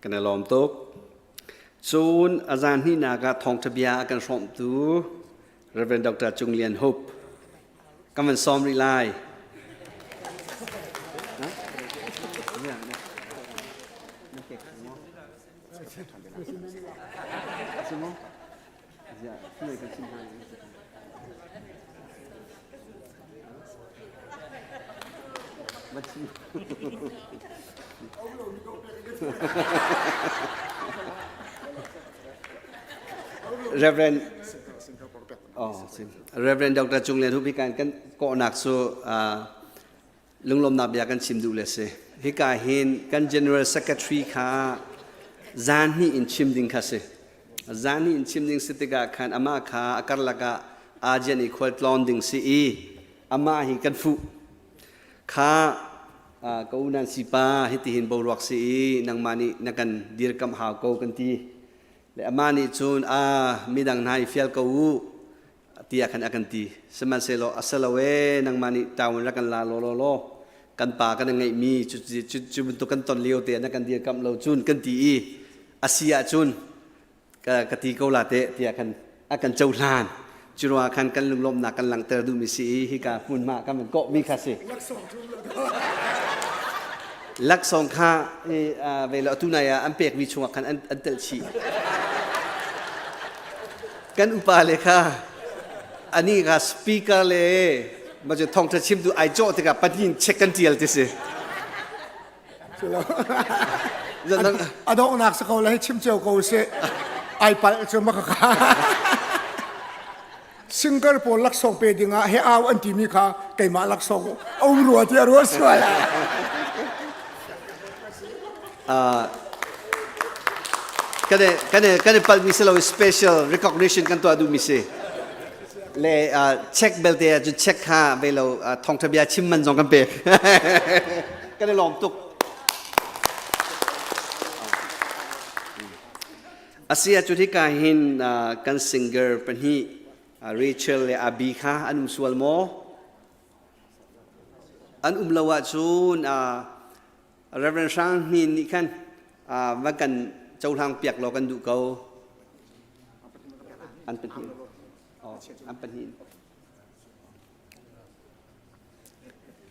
Kan i lawm tuk. Cun a zan hnihnak ah thawngṭha bia a kan hrawmhtu Reverend Dr. Cung Lian Hup kan van sawm rih lai. Reverend oh, Reverend Dr. Cung Lian Hup hi kan kan kawhnak cu lunglawmnak bia kan chim duh le si. Hika hin kan General Secretary kha zan hnih in chim ding kha si. Zan hnih in chim ding si tikah khan amah kha a karlak ah ajian i khual tlawn ding si i amah hi kan fuh. Kha ka u nan sipa hitihin boruak si i nangmah nih na kan dirkamh hau ko kan ti. Le amah nih cun a midang hna i fial ko u tiah khan a kan ti. Sihmanhsehlaw a si lo ee, nangmah nih ṭaun rak kan la law law law kan pa kan ngeihmi cu, cu, cu bantuk kan ton lio te na kan dirkamh lo cun kan ti i a si ahcun ka, ka ti ko la teh tiah kan a kan cohlan. Cu ruangah khan kan lunglawmhnak kan langhter duhmi si i hika hmunhma kan van kawhmi kha si. Laksawng kha ve lo atu nai ah an pekmi chungah khan an telh chih. Kan upa le kha ani kha speaker le ma cu thawngtha chimtu ai cawh tikah pahnih check kan tial ti si. A donghnak si ko le chim cio ko sih. Ai palh cu ma ka Singer pawl laksawng pe ding ah he au an timi kha keimah laksawng a um rua tiah ruah sual. Kan kan i palmi si lo special recognition kan tuah duhmi si. Le check belte ah cun check kha ve lo thawngtha bia chim man zong kan pek. Kan i lawm tuk. Asi ah cu hika hin kan singer pahnih Rachel le Abby kha an um sual maw? An um lo ahcun Reverend Hrang Hnin nih khan va kan cohlang piak law kan duh ko. An pahnih. Oh, an pahnih.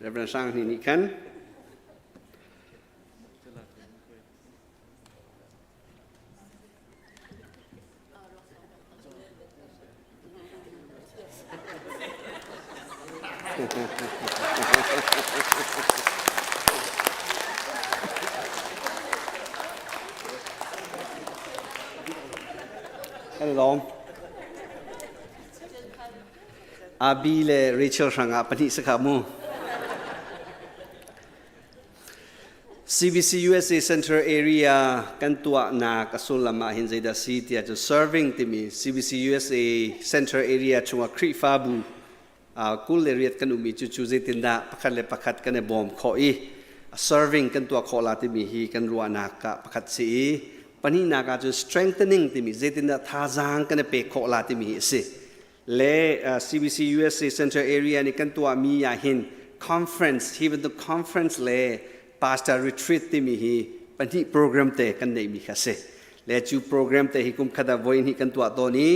Reverend Hrang Hnin nih khan Kan i lawm. Abi le Rachel hrangah pahnih sakha mu. CBC USA Central Area kan tuahnak a sullam ah hin zeidah si tiah cu serving timi CBC USA Central Area chungah Khrihfabu 28 kan ummi cu cu zeitindah pakhat le pakhat kan i bawm khawh i serving kan tuah khawh la timi hi kan ruahnak ah pakhat si i pahnihnak ah cun strengthening timi zeitindah thazaang kan i pek khawh la timi hi a si. Le CBC USA Central Area nih kan tuahmi ah hin conference hi bantuk conference le pastor retreat timi hi pahnih program te kan neihmi kha si. Le cu program te hi kum khat ah voi hnih kan tuah tawn i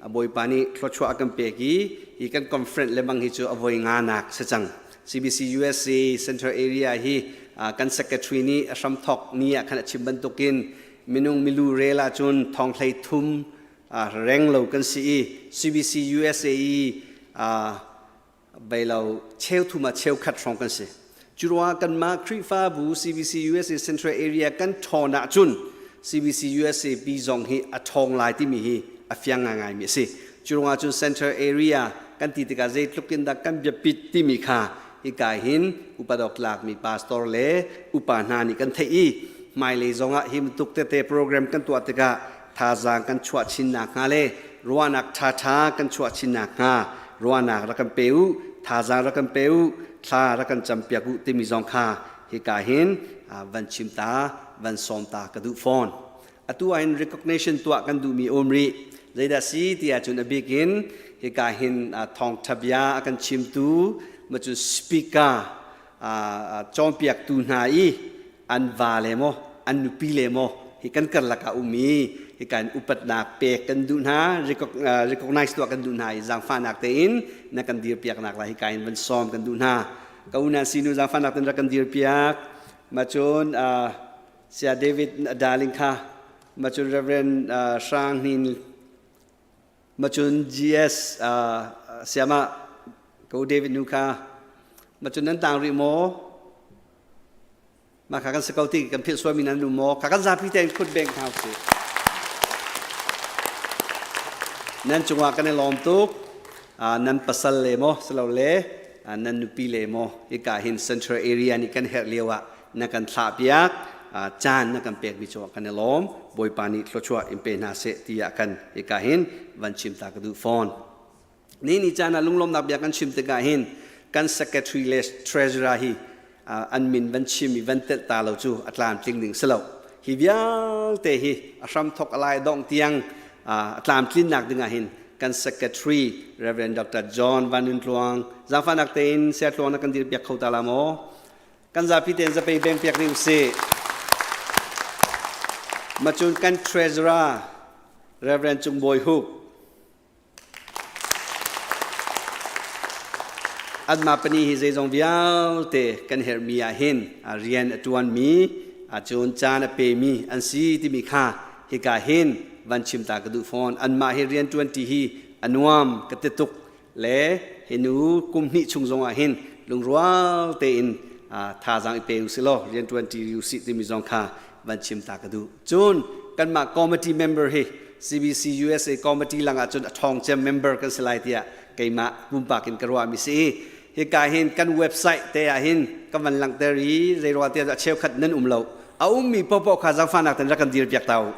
a Bawipa nih thluachuah a kan pek i hi kan conference le bang hi cu a voi nga nak si cang. CBC USA Central Area hi kan secretary nih a hramthok ni ah khan a chim bantukin minung milu rel ahcun thong hlei thum reng lo kan si i CBC USA i bei lo cheu thum ah cheu khat hrawng kan si. Cu ruangah kanmah Khrihfabu CBC USA Central Area kan ṭhawn ahcun CBC USA pi zong hi a ṭhawng lai timi hi a fiang ngaingaimi a si. Cu ruangah cun Central Area kan ti tikah zeitluk in dah kan biapit timi kha hika hin upadawk tlakmi pastor le upa hna nih kan theih i hmailei zongah hi bantuk tete program kan tuah tikah thazaang kan chuah chin nakhnga le ruahnak ṭhaṭha kan chuah chin nakhnga ruahnak rak kan pe u, thazaang rak kan pe u, thla rak kan campiak u timi zong kha hika hin van chim ta, van sawm ta ka duh fawn. Atu ah hin recognition tuah kan duhmi um rih. Zeidah si ti ahcun a bik in hika hin thawngṭha bia a kan chimtu, macun speaker cawnpiaktu hna i an va le maw an nupi le maw hi kan karlak ah um i hika in upatnak pek kan duh hna recognize tuah kan duh hna i zaangfahnak tein na kan dirpiaknak lai hika in van sawm kan duh hna ka unan sinu zaangfahnak tein rak kan dirpiak ma cun Saya David darling kha ma cun Reverend Hrang Hnin ma cun GS siama ko David nu kha ma cun nan tang rih maw Mah kha kan si ko ti kan philh sualmi nan um maw? Kha kan zapi tein khut beng hna usih. Nan cungah kan i lawm tuk. Nan pasal le maw silole nan nupi le maw hika hin central area nih kan herh lio ah na kan thlah piak caan na kan pekmi cungah kan i lawm. Bawipa nih thluachuah in pe hna seh tiah kan hika hin van chim ta ka duh fawn. Ni ni caan ah lunglawmnak bia kan chim tikah hin kan secretary le treasurer hi an min van chim i van telh ta lo cu a tlamtling ding si lo. Hi vialte hi a hramthok a lai dongh tiang a tlamtlinnak ding ah hin kan secretary Reverend Dr. John Van Nun Tluang zaangfahnak tein Saya Tluang na kan dir piak kho ta la maw? Kan zapi tein zapei beng piak ding usih. Macun kan treasurer Reverend Cung Bawi Hup. Anmah pani hi zeizong vialte kan herhmi ah hin rian a ṭuanmi, cun caan a pemi an si timi kha hika hin van chim ta ka duh fawn. Anmah hi rian ṭuanṭi hi a nuam ka ti tuk le hi nu kum hnih chung zong ah hin lungrual tein thazaang i pe usih law rian ṭuanṭi usih timi zong kha van chim ta ka duh. Cun kanmah committee member hi CBC USA committee lang ah cun a ṭhawng cem member kan si lai tiah keimah pumpak in ka ruahmi si i hika hin kan website te ah hin ka van langhter i zeiruang tiah a cheukhat nan um lo a ummi paohpaoh kha zaangfahnak ten rak kan dir piak ta u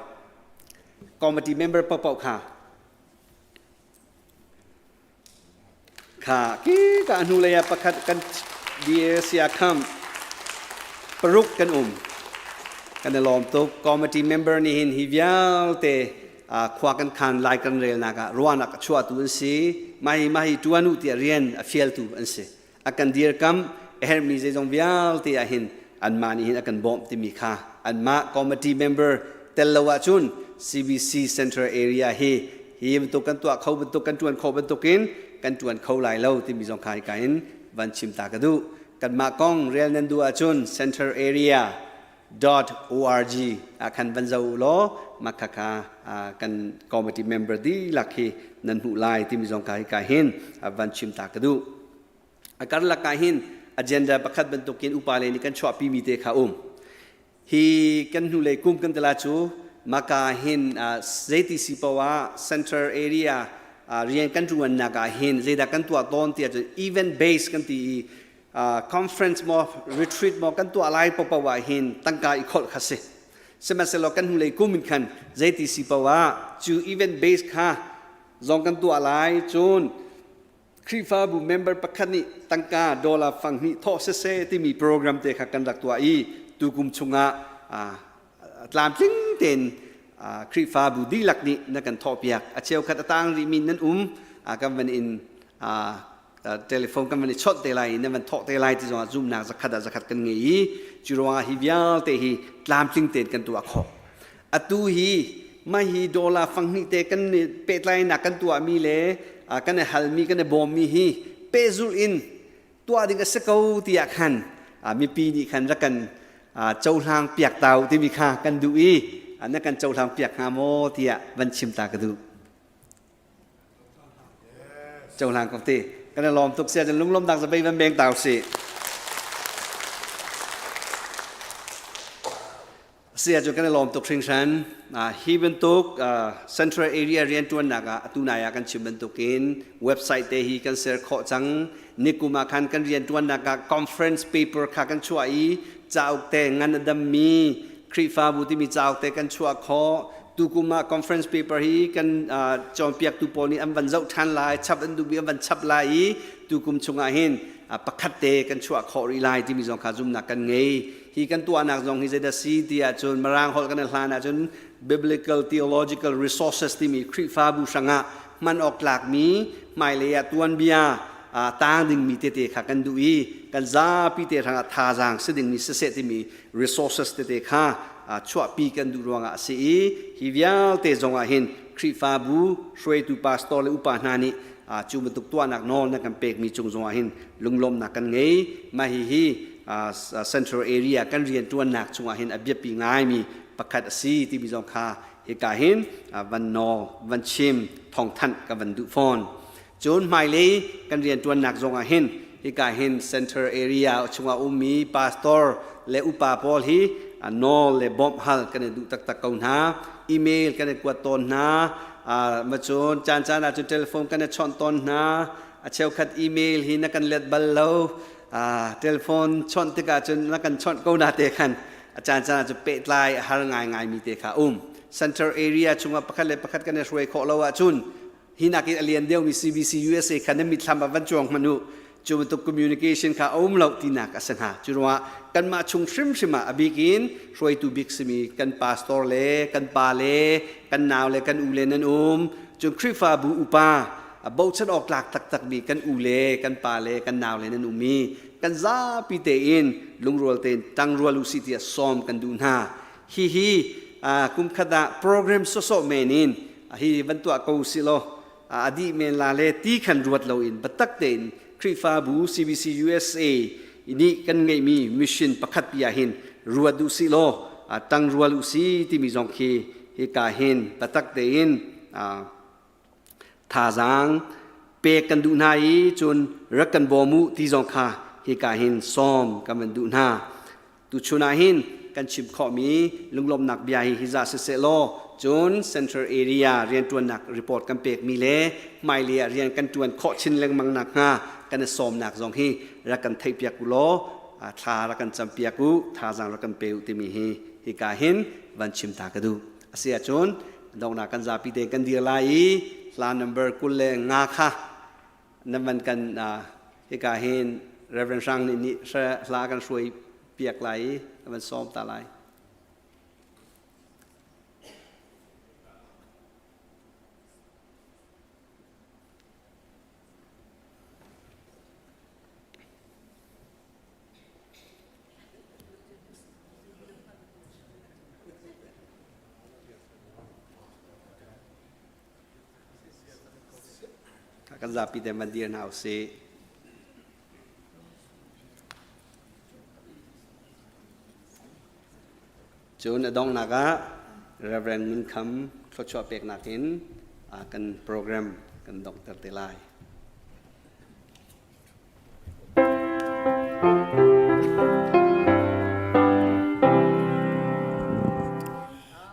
committee member paohpaoh kha Kha ki ka hnulei ah pakhat kan DAC kham paruk kan um. Kan i lawm tuk. Committee member nih hin hi vialte khua kan khan lai kan relnak ah ruahnak a chuahtu an si. Mahi mahi tuan u tiah rian a fialtu an si. A kan dirkamh a herhmi zeizong vialte ah hin anmah nih hin a kan bawmh timi kha anmah committee member tel lo ahcun CBC Central Area hi hi bantuk kan tuah kho bantuk kan tuan kho bantukin kan tuan kho lai lo timi zong kha hika in van chim ta ka duh kanmah kong rel nan duh ahcun Central Area org ah khan van zoh u law mah khakha kan committee member dihlak hi nan hmuh lai timi zong kha hika hin van chim ta ka duh. A karlak ah hin agenda pakhat bantukin upa le nih kan chuahpi mi te kha um. Hi kan hnulei kum kan tila cu maka hin zeiti si poah central area rian kan ruannak ah hin zeidah kan tuah tawn tiah cun event base kan ti i conference maw retreat maw kan tuah lai paohpaoh ah hin tangka i kholh kha si sihmanhsehlaw kan hnulei kum in khan zeiti si paoh ah cu event base kha zong kan tuah lai cun Khrihfabu member pakhat nih tangka dollar fang hnih thawh siseh timi program te kha kan rak tuah i tukum chungah tlamtling tein Khrihfabu dihlak nih na kan thawhpiak a cheukhat a tang rihmi nan um kan van in telephone kan van i chawnh te lai i nan van thawh te lai ti zongah zumnak zakhat ah zakhat kan ngei i cu ruangah hi vialte hi tlamtling tein kan tuah khawh atu hi mah hi dollar fanghnih te kan pehtlainak kan tuahmi le kan i halmi kan i bawmmi hi pehzulh in tuah ding a si ko tiah khan mipi nih khan rak kan cohlang piak tau timi kha kan duh i na kan cohlang piak hnga maw tiah van chim ta ka duh cohlang ko ti kan i lawm tuk sia cun lunglawmnak zabei van beng tau si Sia cu kan i lawm tuk hringhran. Hi bantuk Central Area rianṭuannak ah atu nai ah kan chim bantukin website te hi kan ser khawh cang. Nikum ah khan kan rianṭuannak ah conference paper kha kan chuah i cauk te ngan a dammi Khrihfabu timi cauk te kan chuah khawh. Tukum ah conference paper hi kan cawnpiaktu pawl nih an van zoh ṭhan lai, chap an duhmi an van chap lai i tukum chungah hin pakhat te kan chuah khawh rih lai timi zong kha zumhnak kan ngei. Hi kan tuahnak zong hi zeidah si ti ahcun Mirang holh kan i hlan ahcun Biblical Theological Resources timi Khrihfabu hrangah hman awk tlakmi hmailei ah tuanbia tang dingmi tete kha kan duh i kan zapi te hrangah thazaang si dingmi siseh timi resources tete kha chuahpi kan duh ruangah a si i hi vialte zongah hin Khrihfabu hruaitu pastor le upa hna nih cu bantuk tuahnak nawl na kan pekmi cung zongah hin lunglawmhnak kan ngei. Mah hihi central area kan rianṭuannak chungah hin a biapi ngaimi pakhat a si timi zong kha hika hin van nawl van chim thawngthanh ka van duh fawn. Cun hmailei kan rianṭuannak zongah hin hika hin central area chungah ummi pastor le upa pawl hi nawl le bawmh hal kan i duh taktak ko hna. Email kan i kuat tawn hna. Macun caan caan ahcun telephone kan i chawnh tawn hna. A cheukhat email hi na kan let bal lo. Telephone chawnh tikah cun na kan chawnh ko na te khan a caan caan ahcun pehtlai a har ngaingaimi te kha um. Central area chungah pakhat le pakhat kan i hruai khawh lo ahcun hi nakin a lian deuhmi CBC USA kha nan mitthlam ah van cuang hmanh u cu bantuk communication kha a um lo tinak a si hna cu ruangah kanmah chung hrimhrim ah a bik in hruaitu bik simi kan pastor le kan pa le kan nau le kan u le nan um cun Khrihfabu upa bochan awk tlak taktakmi kan u le kan pa le kan nau le nan um i kan zapi tein lungrual tein ṭangrual u si tiah sawm kan duh hna hihi kum khat ah program sawsawh men in hi van tuah ko si law a dih men la le ti khan ruat loin biatak tein Khrihfabu CBC USA nih kan ngeihmi mission pakhat pi ah hin ruat duh si law tang rual u si timi zong khi hika hin patak tein thazaang pek kan duh hna i cun rak kan bawm u ti zong kha hika hin sawm kan van duh hna. Tuchun ah hin kan chim khawhmi lunglawmhnak bia hi hi za siseh law cun Central Area rianṭuannak report kan pekmi le hmailei ah rian kan ṭuan khawh chin lengmang nakhnga kan i sawmnak zong hi rak kan theihpiak u law thla rak kan campiak u thazaang rak kan pe u timi hi hika hin van chim ta ka duh. A si ahcun donghnak kan zapi tein kan dir lai i hla number 25 kha nan van kan hika hin Reverend Hrang nih nih hla kan hruai piak lai i na van sawm ta lai. Kan zapi te van dir hna usih. Cun a donghnak ah Reverend Ngun Kham thluachuah peknak in kan program kan donghter te lai.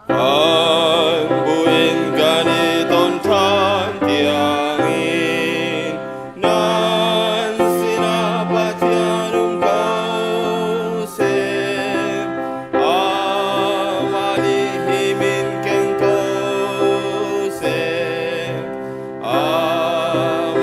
An buin kan i ton ṭhan tiangin nan sinah Pathian um ko seh. Amah nih hi min keng ko seh. Amah.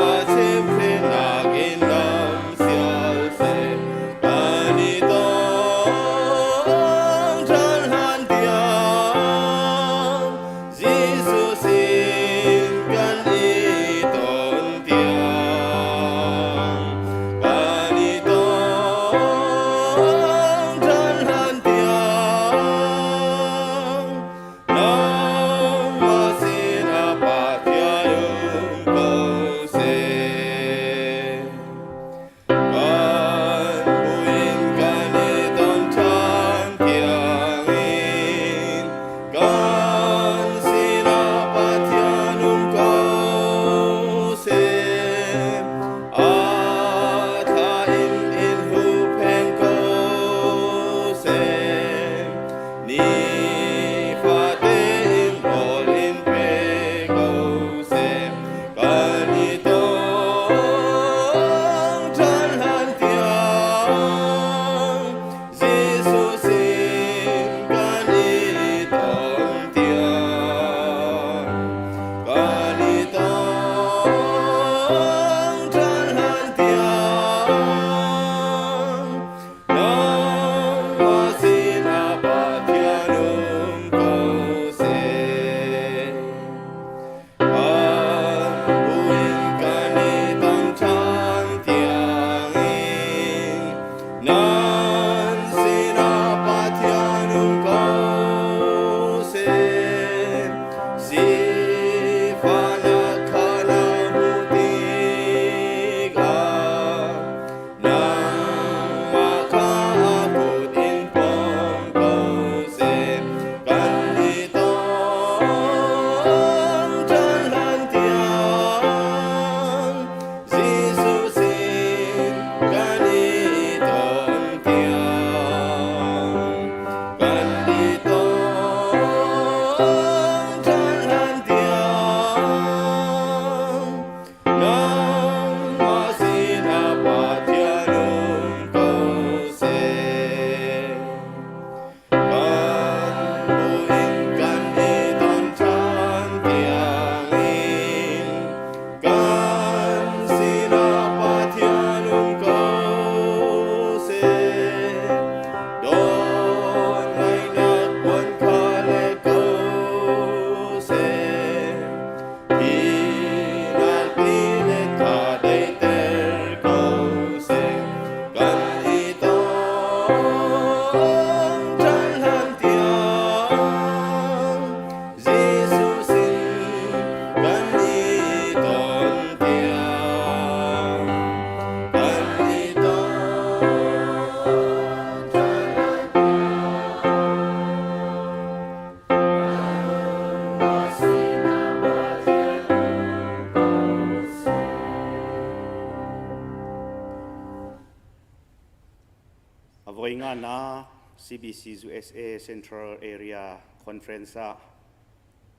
Avoi nganak CBC USA Central Area Conference ah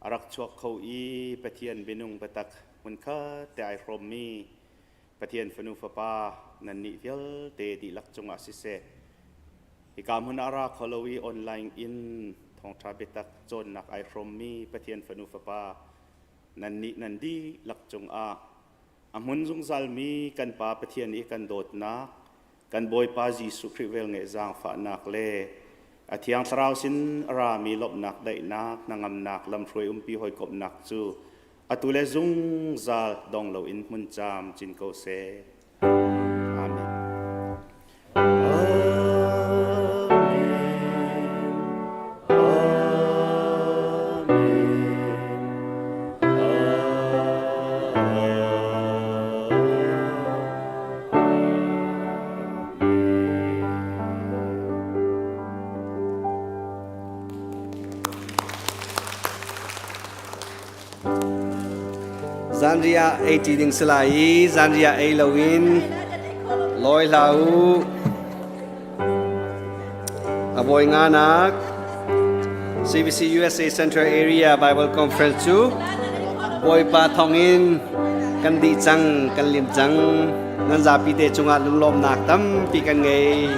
a rak chuak kho i Pathian minung biatak hmunkhat te ai hrawmmi Pathian fanu fapa nannih vialte dihlak cungah siseh, hika hmun ah ra kho lo i online in thawngṭha biatak cawnnak ai hrawmmi Pathian fanu fapa nannih nan dihlak cungah a hmun zungzalmi kan Pa Pathian i kan dawtnak, kan Bawipa Jesuh Khrih velngeih zaangfahnak le a Thiang Thlarau sin a rami lawmhnak, daihnak, hnangamnak, lamhruai umpi hawikomhnak cu atu le zungzal dong loin hmun caam cin ko seh. Amen. Zanriah ei ṭi ding si lai i zanriah ei loin lawi hlah u. A bawi nganak CBC USA Central Area Bible Conference cu Bawipa thawngin kan dih cang, kan lim cang. Nan zapi te cungah lunglawmnak tampi kan ngei.